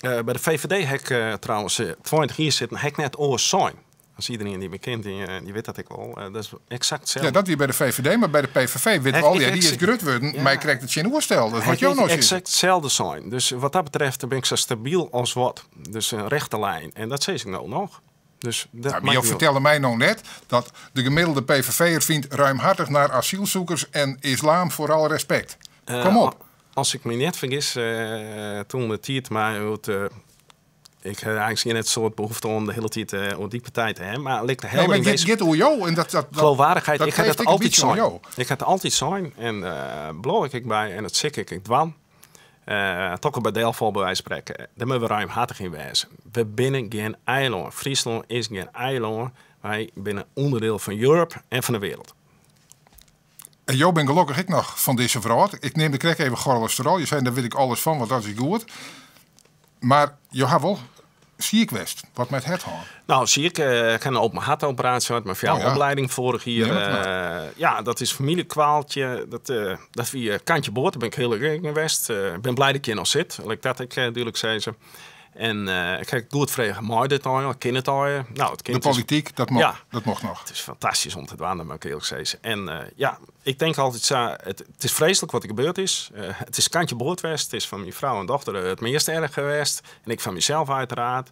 [SPEAKER 4] By de VVD ha ik trouwens 20 jier sitten, ha ik net oars sein. As iedereen die my kent, die wit dat ek wol. Dat is eksakt itselde.
[SPEAKER 3] Ja, dat wie by de VVD, mar by de PVV wit al, ja, dy is grut wurden, mar krekt it tsjinoerstelde. Wat jo no sizze.
[SPEAKER 4] Eksakt itselde sein. Dus wat dat betreft bin ik sa stabyl as wat. Dus in rechte lijn. En dat sis ik no noch. Dus dat
[SPEAKER 3] Ja, mar jo fertelle my no net dat de gemiddelde PVV'er fynt ruimhartig naar asielzoekers en islam vooral respect. Kom op.
[SPEAKER 4] As ik my net fergis, toen de tiid mei it Ik ha eins gjin net soad behoefte om de hiele tiid oer dy partij te hawwen, mar lik de
[SPEAKER 3] Nee, mar it giet oer jo en dat
[SPEAKER 4] geloofwaardigheid,
[SPEAKER 3] dat
[SPEAKER 4] ik ha
[SPEAKER 3] geeft
[SPEAKER 4] dat
[SPEAKER 3] ek in
[SPEAKER 4] altyd
[SPEAKER 3] bytsje oan
[SPEAKER 4] sein.
[SPEAKER 3] jo.
[SPEAKER 4] Ik ha it altyd sein en bliuw ik ek by en dat sil ik ek dwaan. Toch al by delfal by wijze van spreken. Dêr moatte we ruimhartig yn wêze. We binne gjin eilân. Fryslân is gjin eilân. Wy binne ûnderdiel fan Europe en fan de wereld.
[SPEAKER 3] En jo binne gelokkich ek noch fan dizze wrâld. Ik neamde krekt even cholesterol. Je seinen, dêr wit ik alles fan, want dat is goed. Mar jo ha wol siik west. Wat mei it hert hân?
[SPEAKER 4] No, siik. Ik ha in open hartoperaasje hân, mei fjouwer opleiding foarich jier.
[SPEAKER 3] Neam it mar.
[SPEAKER 4] Ja, dat is famyljekwaaltje. Dat wie kantje board. Dêr bin ik hiel erg yn west. Ik bin blij dat ik hjir noch sit, lit ik dat ek dúdlik sizze. En ik ha goed frege, mei dit allegear? Kin it allegear? Nou, it kin.
[SPEAKER 3] De polityk, dat mocht noch.
[SPEAKER 4] Het is fantastysk om te dwaan, dat moat ik earlik sizze. En ja, ik tink altyd sa, it is freeslik wat der gebeurd is. It is kantje board west. It is fan myn frou en dochter it meast erch west. En ik fan mysels uiteraard.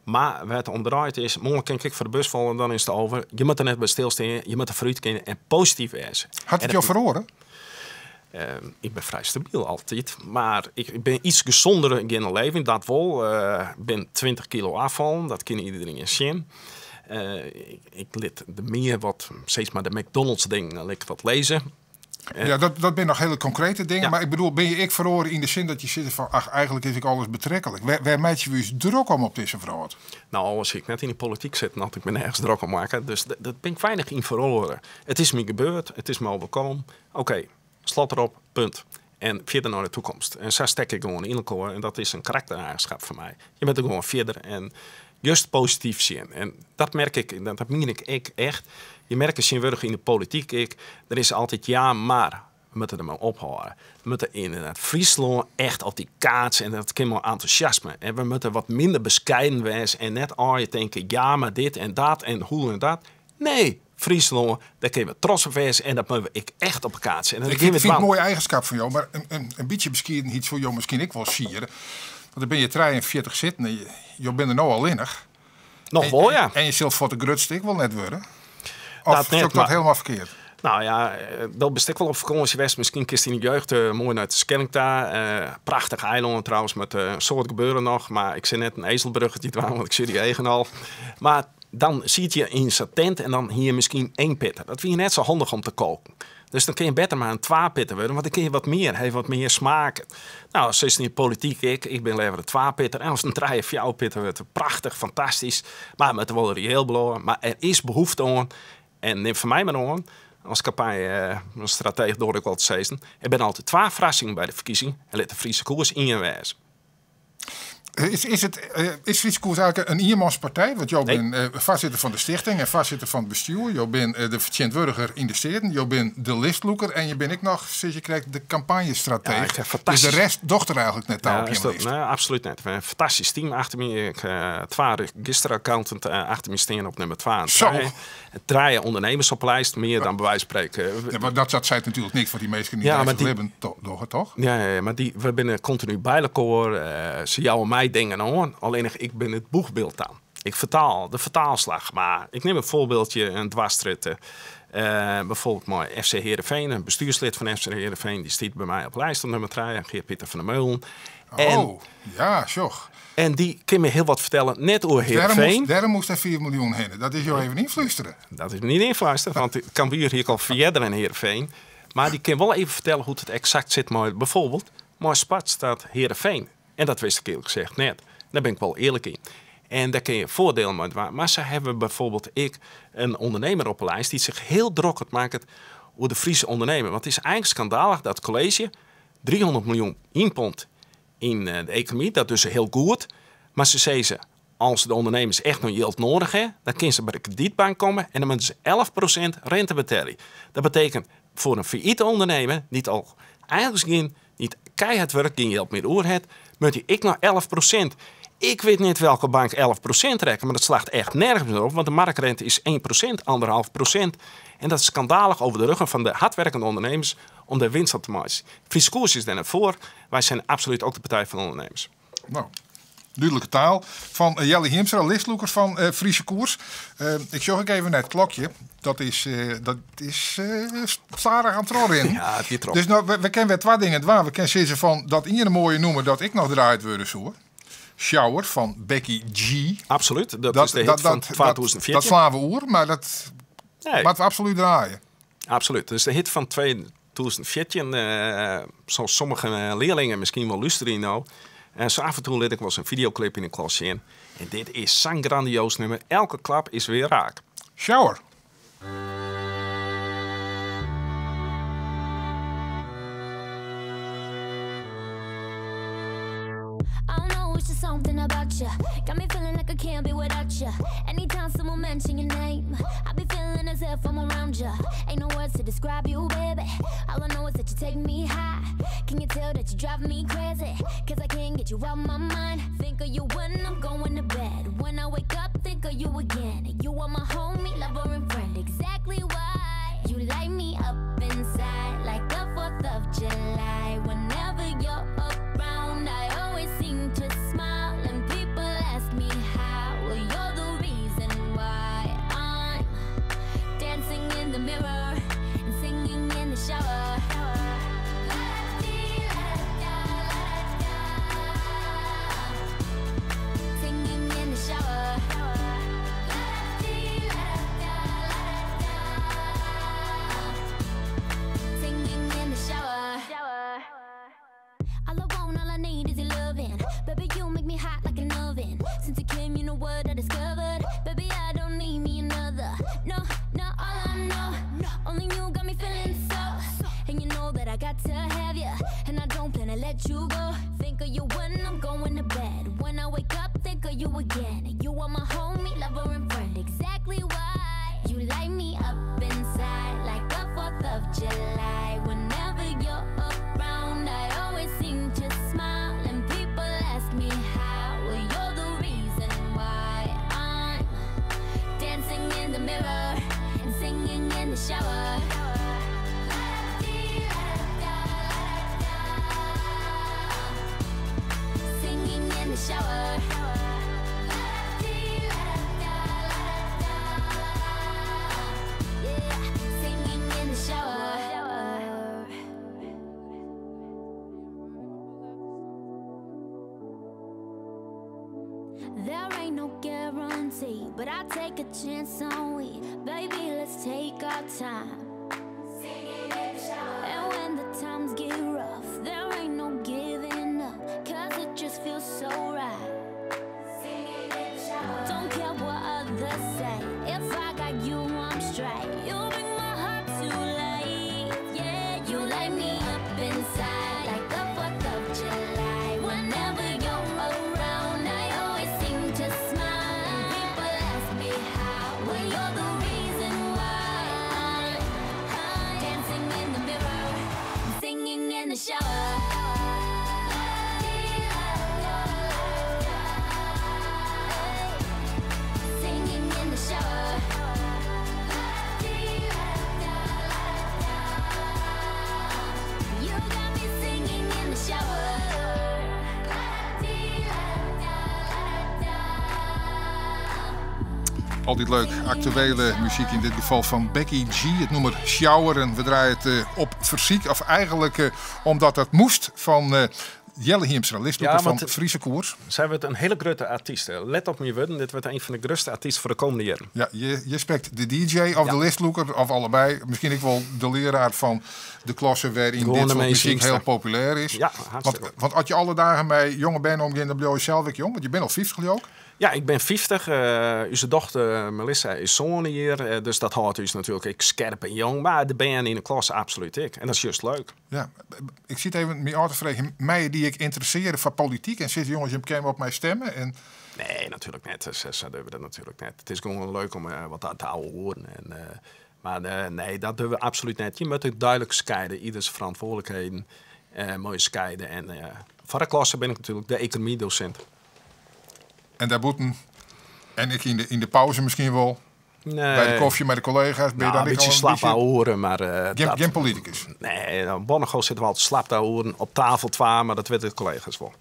[SPEAKER 4] Mar wêr't it om draait is, moarn kin ik ek foar de bus falle, dan is it over. Je moatte der net by stilstean, je moatte foarút kinne en posityf wêze.
[SPEAKER 3] Hat it jo feroare?
[SPEAKER 4] Ik bin frij stabyl altyd, mar ik bin iets gesonder gean leven, dat wol. Ik bin 20 kilo ôffallen, dat kin iedereen sjen. Ik lit de mear wat, sis mar de McDonald's dingen, lit ik wat lizze.
[SPEAKER 3] Ja, dat binne noch hiele konkrete dingen, mar ik bedoel, binne je ek feroare yn de sin dat je sizze fan, ach, eigentlik is ek alles betreklik. Wêr meitsje we ús drok om op dizze wrâld?
[SPEAKER 4] No, as ik net yn de polityk sit, dan had ik my nergens drok om makke. Dus dat bin ik weinich yn feroare. It is my gebeurd, it is my overkomen. Oké, slot derop, punt. En fierder nei de toekomst. En sa stek ik gewoan yn elkoar en dat is in karaktereigenschap foar my. Je moatte gewoan fierder en just posityf sjen. En dat merk ik, dat mien ik ek echt. Je merke tsjintwurdich yn de polityk ek, der is altyd ja, mar. We moatte der mei ophâlde. We moatte yn it Fryslân echt op dy kaart en dat kin mei entûsjasme. En we moatte wat minder beskeiden wêze en net allegear tinke, ja, mar dit en dat en hoe en dat. Nee, Fryslân, dêr kinne we trots op wêze en dat moatte we ek echt op de kaart setten. En dat
[SPEAKER 3] Ik
[SPEAKER 4] gean we
[SPEAKER 3] fyn it
[SPEAKER 4] dwaan.
[SPEAKER 3] moaie eigenskap fan jo, mar in bytsje beskiedenheid soe jo miskien ek wol siere. Want dan binne je 43 sitten en jo binne der no allinnich.
[SPEAKER 4] Noch wol, ja.
[SPEAKER 3] En je sil foar de grutste ek wol net wurde. Of
[SPEAKER 4] Dat net,
[SPEAKER 3] sjoch ik dat
[SPEAKER 4] mar
[SPEAKER 3] hielendal ferkeard?
[SPEAKER 4] Nou ja, do bist ek wol op fakânsje west. Miskien kinst yn de jeugd moai nei de Skelling ta. Prachtich eilân trouwens, met in soad gebeuren noch. Mar ik sil net in ezelbruggetje dwaan, want ik sjoch dy eagen al. Mar dan siet je yn sa'n tent en dan hie je miskien één pitter. Dat wie net sa handich om te koken. Dus dan kin je better mar in twa pitter wurde, want dan kin je wat mear, ha wat mear smaken. Nou, sa is it yn de polityk ek. Ik bin leaver in twa pitter. En as it in trije, fjouwer pitter wurdt, prachtich, fantastysk. Mar it moat wol reëel bliuwe. Mar der is behoefte oan. En nim fan my mar oan, as kampanje, as strateech doar ik wol te sizzen, der binne altyd twa ferrassingen by de ferkiezing en lit de Friese Koers ien wêze.
[SPEAKER 3] Is Friese Koers eigentlik in ienmanspartij? Want jo
[SPEAKER 4] Nee.
[SPEAKER 3] binne foarsitter fan de stichting en foarsitter fan it bestjoer. Jo binne de fertsjintwurdiger yn de steaten. Jo binne de listlûker en je binne ek noch, sis je krekt, de campagnestrateeg.
[SPEAKER 4] Ja, ik heb
[SPEAKER 3] Dus de
[SPEAKER 4] fantastisch
[SPEAKER 3] rest docht der eigentlik net ta
[SPEAKER 4] Ja,
[SPEAKER 3] op
[SPEAKER 4] is
[SPEAKER 3] jim
[SPEAKER 4] dat
[SPEAKER 3] list.
[SPEAKER 4] Nee, absoluut net. We hebben een fantastisch team achter my. Ik twa registeraccountant achter my stean op nummer 2 en
[SPEAKER 3] Zo.
[SPEAKER 4] 3. 3 ondernemers op lijst, meer dan bij wijze van spreken.
[SPEAKER 3] Ja, maar dat zei natuurlijk niks voor die mensen die
[SPEAKER 4] Ja,
[SPEAKER 3] daar
[SPEAKER 4] maar die
[SPEAKER 3] leven, toch, toch?
[SPEAKER 4] Ja, ja, ja, maar die, we binnen continu bij elkaar. Ze jou en mij dingen aan. Alleen nog, ik ben het boegbeeld aan. Ik vertaal de vertaalslag. Maar ik neem een voorbeeldje, een dwarsrit. Bijvoorbeeld mijn FC Heerenveen, een bestuurslid van FC Heerenveen, die stiet bij mij op lijst op nummer 3, Geert-Pieter van der Meulen. En,
[SPEAKER 3] Oh, ja, sjoch.
[SPEAKER 4] en dy kin my hiel wat fertelle, net oer Heerenveen.
[SPEAKER 3] Dêrom moast der 4 miljoen hinne. Dat is jo even ynflústere.
[SPEAKER 4] Dat is my net ynflústere, want Cambuur hie ik al earder in Heerenveen. Mar dy kin wol even fertelle hoe't it eksakt sit mei byfoarbyld mei Sportstad Heerenveen. En dat wist ik earlik sein net. Dêr bin ik wol earlik yn. En dêr kinne je foardielen mei dwaan. Mar se hawwe byfoarbyld ek in ûndernimmer op 'e list dy't him hiel drok makket oer de Fryske ûndernimmer. Want it is eigentlik skandalich dat it kolleezje 300 miljoen ynpompt yn de ekonomy. Dat is hiel goed. Mar se sizze, as de ûndernimmers echt noch jild nedich hawwe, dan kinne se by de kredytbank komme en dan moatte se 11% rinte betelje. Dat betekent foar in fallyte ûndernimmer, dy't al eigentlik gjin, dy't keihard wurket, gjin jild mear oer hat, moat hy ek noch 11%. Ik wit net welke bank 11% rekkenet, mar dat slacht echt nergens op, want de marktrinte is 1%, 1,5%. En dat is skandalich oer de ruggen fan de hardwerkende ûndernimmers om de winst op te meitsjen. Friese Koers is dêr net foar. Wy binne absolút ek de partij fan de ûndernimmers.
[SPEAKER 3] No, dúdlike taal fan Jelle Hiemstra, listlûker fan Friese Koers. Ik sjoch ek even nei it klokje. Dat is stadich oan it trochrinnen.
[SPEAKER 4] Ja, it giet troch.
[SPEAKER 3] Dus no, we kinne wer twa dingen dwaan. We kinne sizze fan dat ien moaie nûmer dat ek noch draaid wurde soe. Shower fan Becky G.
[SPEAKER 4] Absolút, dat is de hit fan 2014.
[SPEAKER 3] Dat slaan we oer, mar dat
[SPEAKER 4] Nee.
[SPEAKER 3] moatte we absolút draaie.
[SPEAKER 4] Absolút. Dat is de hit fan 2014. Sa't sommige learlingen miskien wol lústerje no. En sa af en toe lit ik wolris in fideoklip yn de klas sjen. En dit is sa'n grandioas nûmer. Elke klap is wer raak.
[SPEAKER 3] Shower.
[SPEAKER 1] I don't know, it's just something about you. Got me feeling like I can't be without you. Anytime someone mention your name, I be feeling as if I'm around you. Ain't no words to describe you, baby. All I know is that you take me high. Can you tell that you drive me crazy? 'Cause I can't get you out my mind. Think of you when I'm going to bed. When I wake up, think of you again. You are my homie, lover, and friend. Exactly why you light me up inside like the 4th of July. Whenever you're around, I always seem to smile. And people ask me how. Well, you're the reason why I'm dancing in the mirror and singing in the shower. La-da-dee, la-da-da, la-da-da. Singing in the shower. La-da-dee, la-da-da, la-da-da. Singing in the shower. All I want, all I need is your loving. Baby, you make me hot like an oven. Since you came, you know what I discovered. Baby, I don't need me another. No, all I know. Only you got me feeling so. And you know that I got to have you. And I don't plan to let you go. Think of you when I'm going to bed. When I wake up, think of you again. You are my homie, lover, and friend. Exactly why you light me up inside like the 4th of July. Whenever you're around, I always seem to smile. And people ask me how. Well, you're the reason why I'm dancing in the mirror and singing in the shower. La-da-dee, la-da-da, la-da-da. Singing in the shower. La-da-dee, la-da-da, la-da-da. Yeah, singing in the shower. There ain't no guarantee, but I take a chance on we. Baby, let's take our time. And when the times get rough, there ain't no giving up, 'cause it just feels so right. Don't care what others say, if I got you, I'm straight. You bring my heart to life, yeah. You light me up inside like the 4th of July. Whenever you're around, I always seem to smile. And people ask me how, well, you're the reason why I'm dancing in the mirror, singing in the shower. La-da-dee, la-da-da, singing in the shower. La-da-dee, la-da-da, la-da-da. You got me singing in the shower. La-da-dee, la-da-da, la-da-da.
[SPEAKER 3] Altyd leuk, aktuele muzyk, yn dit gefal fan Becky G. It nûmer Shower. En we draaie it op fersyk, of eigentlik omdat dat moast, fan Jelle Hiemstra, listlûker
[SPEAKER 4] Ja,
[SPEAKER 3] fan
[SPEAKER 4] want-
[SPEAKER 3] Friese Koers.
[SPEAKER 4] Sy wurdt in hiele grutte artyst. Let op myn wurden, dit wurdt ien fan de grutste artysten foar de kommende jierren.
[SPEAKER 3] Ja, je sprekt de DJ of de listlûker of allebei. Miskien ek wol de learaar fan de klasse wêryn
[SPEAKER 4] Gewoan
[SPEAKER 3] dit
[SPEAKER 4] de
[SPEAKER 3] soart
[SPEAKER 4] mensen
[SPEAKER 3] muzyk hiel
[SPEAKER 4] Hiemstra.
[SPEAKER 3] populêr is.
[SPEAKER 4] Ja, hartstikke.
[SPEAKER 3] Want as je alle dagen mei jonge bern omgean, dan bliuwe je sels ek jong. Want je binne al 50 ook.
[SPEAKER 4] Ja, ik bin 50. Us dochter Melissa is sân jier. Dus dat hâldt ús natuerlik ek skerp en jong. Mar de bern yn de klasse absolút ek. En dat is just leuk.
[SPEAKER 3] Ja, ik sit even my ôf te freegjen. My dy ek ynteressearje foar polityk en sizze jonges, jim kinne op my stimme? En
[SPEAKER 4] Nee, natuerlik net. Sa dogge we dat natuerlik net. It is gewoan leuk om wat te ouwehoeren. En, maar nee, dat dogge we absolút net. Je moat ek dúdlik skiede. Ieders ferantwurdlikheden moatte skiede. En foar de klasse bin ik natuerlik de ekonomydosint.
[SPEAKER 3] En dêrbûten, en ek yn de pauze miskien wol?
[SPEAKER 4] Nee.
[SPEAKER 3] By de kofje mei de kollega's? Ben je
[SPEAKER 4] Nou,
[SPEAKER 3] dan
[SPEAKER 4] een
[SPEAKER 3] ek
[SPEAKER 4] beetje
[SPEAKER 3] al een
[SPEAKER 4] slap
[SPEAKER 3] beetje
[SPEAKER 4] ouwehoeren, maar,
[SPEAKER 3] Geen politicus?
[SPEAKER 4] Nee, nou, Bonnegoo zit wel slap te ouwehoeren. Op tafel twa, maar dat weten de collega's wel.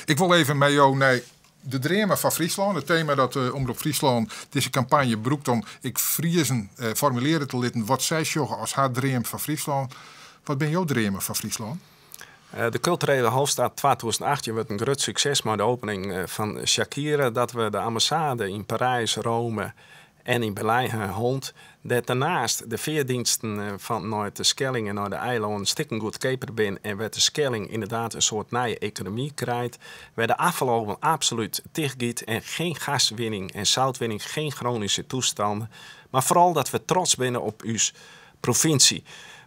[SPEAKER 3] Ik wil even met jou naar de dreamen van Friesland. Het thema dat Omrop Fryslân dizze kampanje brûkt om ek Friezen formulearje te litten wat sy sjogge as har dream fan Fryslân. Wat binne jo dreamen fan Fryslân?
[SPEAKER 4] De culturele hoofdstad 2018 wurdt in grut sukses mei de opening fan Shakira. Dat we de ambassade yn Parys, Rome en yn Berlyn hawwe. Dat dêrneist de feartsjinsten fan nei de Skelling en nei de eilannen stikken goedkeaper binne. En wêr't de Skelling ynderdaad in soart nije ekonomy krijt. Wêr't de ôffaloven absolút tichtgiet en gjin gaswinning en zoutwinning, gjin chronische toestannen. Mar foaral dat we trots binne op ús provinsje.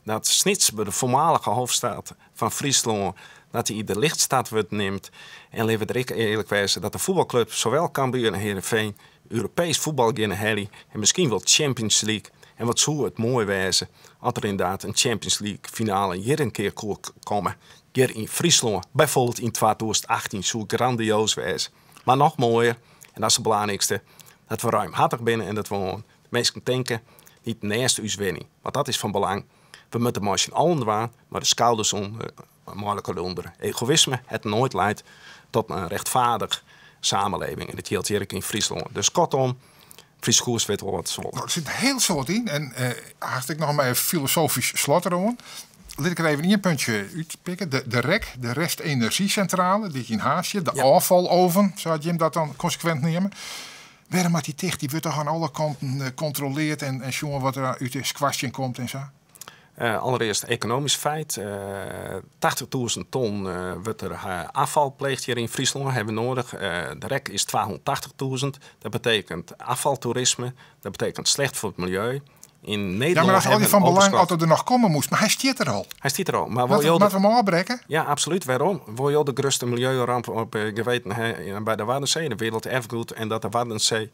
[SPEAKER 4] Dat Snits, de voormalige hoofdstad fan Fryslân, dat dy de lichtstad wurdt neamd. En litte we der ek earlik wêze dat de fuotbalklup sawol Cambuur en Heerenveen Europeesk fuotbal gean helje en miskien wol Champions League. En wat soe it moai wêze as der ynderdaad in Champions League finale hjir in kear koe komme. Hjir yn Fryslân, bygelyks yn 2018, soe grandioas wêze. Mar noch moaier, en dat is it belangrykste, dat we ruimhartig binne en dat we gewoan minsken tinke dy't neist ús wenje. Want dat is fan belang. We moatte mei syn allen dwaan, mar de skouders ûnder, mei ûnder. Egoïsme hat noait laat tot in rjochtfeardige samenleving. En dat jildt hjir ek yn Fryslân. Dus koartom, Friese Koers wit wol wat se wol.
[SPEAKER 3] Nou, der sit hiel soad yn. En hast ik noch mar in filosofysk slot deroan. Lit ik der even ien puntsje útpikke. De REC, de restenergiecentrale, dy't yn Harns sit. De ôffaloven, sa jim dat dan konsekwint neame. Wêrom moat dy ticht? Dy wurdt dochs oan alle kanten kontrolearre en sjoen wat der út de skoarstien komt en sa?
[SPEAKER 4] Allerearst ekonomysk feit. 80.000 ton wurdt der ôffal pleegd hjir yn Fryslân. Hawwe we nedich. De REC is 280.000. Dat betsjut ôffaltoerisme. Dat betsjut slecht foar it miljeu. Yn
[SPEAKER 3] Ja,
[SPEAKER 4] Nederlân
[SPEAKER 3] mar dat is altyd
[SPEAKER 4] hawwe
[SPEAKER 3] fan
[SPEAKER 4] we
[SPEAKER 3] belang
[SPEAKER 4] overschot.
[SPEAKER 3] as er der noch komme moast. Mar hy stiet der al.
[SPEAKER 4] Hy stiet der al. Mar
[SPEAKER 3] Moatte
[SPEAKER 4] wol
[SPEAKER 3] we him ôfbrekke?
[SPEAKER 4] Ja, absolút. Wêrom? Wolle jo de grutste miljeuramp op geweten ha by de Waddenzee, de werelderfgoed, en dat de Waddenzee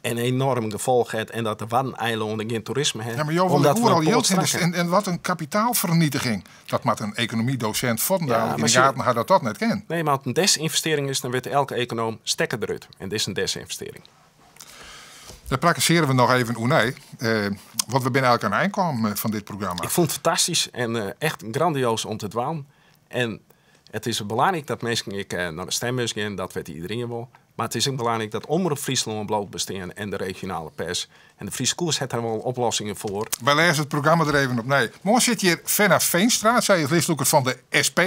[SPEAKER 4] in enoarm gefolch hat en dat de Waddeneilannen gjin toerisme hawwe.
[SPEAKER 3] Ja, mar jo wolle
[SPEAKER 4] Omdat we
[SPEAKER 3] oeral
[SPEAKER 4] een
[SPEAKER 3] jild
[SPEAKER 4] poort
[SPEAKER 3] yn.
[SPEAKER 4] strak
[SPEAKER 3] En wat in kapitaalfernietiging. Dat moat in ekonomydosint fuortendalik
[SPEAKER 4] Ja,
[SPEAKER 3] yn
[SPEAKER 4] mar
[SPEAKER 3] de gaten ha dat dat net kin.
[SPEAKER 4] Nee, mar as it in desinvestearring is, dan wit elke ekonoom stekker derút. En dit is in desinvestearring.
[SPEAKER 3] Dêr prakkesearje we noch even oer nei. Want we binne eigentlik oan it ein kommen fan dit programma.
[SPEAKER 4] Ik fûn it fantastysk en echt grandioas om te dwaan. En it is belangryk dat minsken ek nei de stembus gean, dat wit iderien wol. Mar it is ek belangryk dat Omrop Fryslân bliuwt bestean en de regionale pers. En de Friese Koers hat dêr wol oplossingen foar.
[SPEAKER 3] Wy lêze it programma der even op. Nee. Moarn sit hjir Fenna Feenstra, sy is listlûker fan de SP.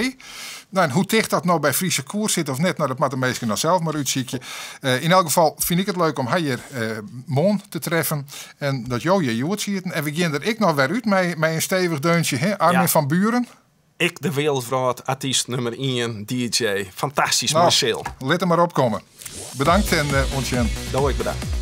[SPEAKER 3] Nou, en hoe ticht dat no by Friese Koers sit of net, nou, dat moatte de minsken dan sels mar útsykje. Yn elk gefal fyn ik it leuk om har hjir moarn te treffen. En dat jo hjir hjoed sieten. En we gean der ek noch wer út mei in stevich deuntsje, hè? Armin van Buuren.
[SPEAKER 4] Ik, de wereldwrâldartyst nûmer 1, DJ. Fantastysk,
[SPEAKER 3] Nou,
[SPEAKER 4] Marcel.
[SPEAKER 3] Lit him mar opkomme. Bedankt en oant sjen.
[SPEAKER 4] Doei, bedankt.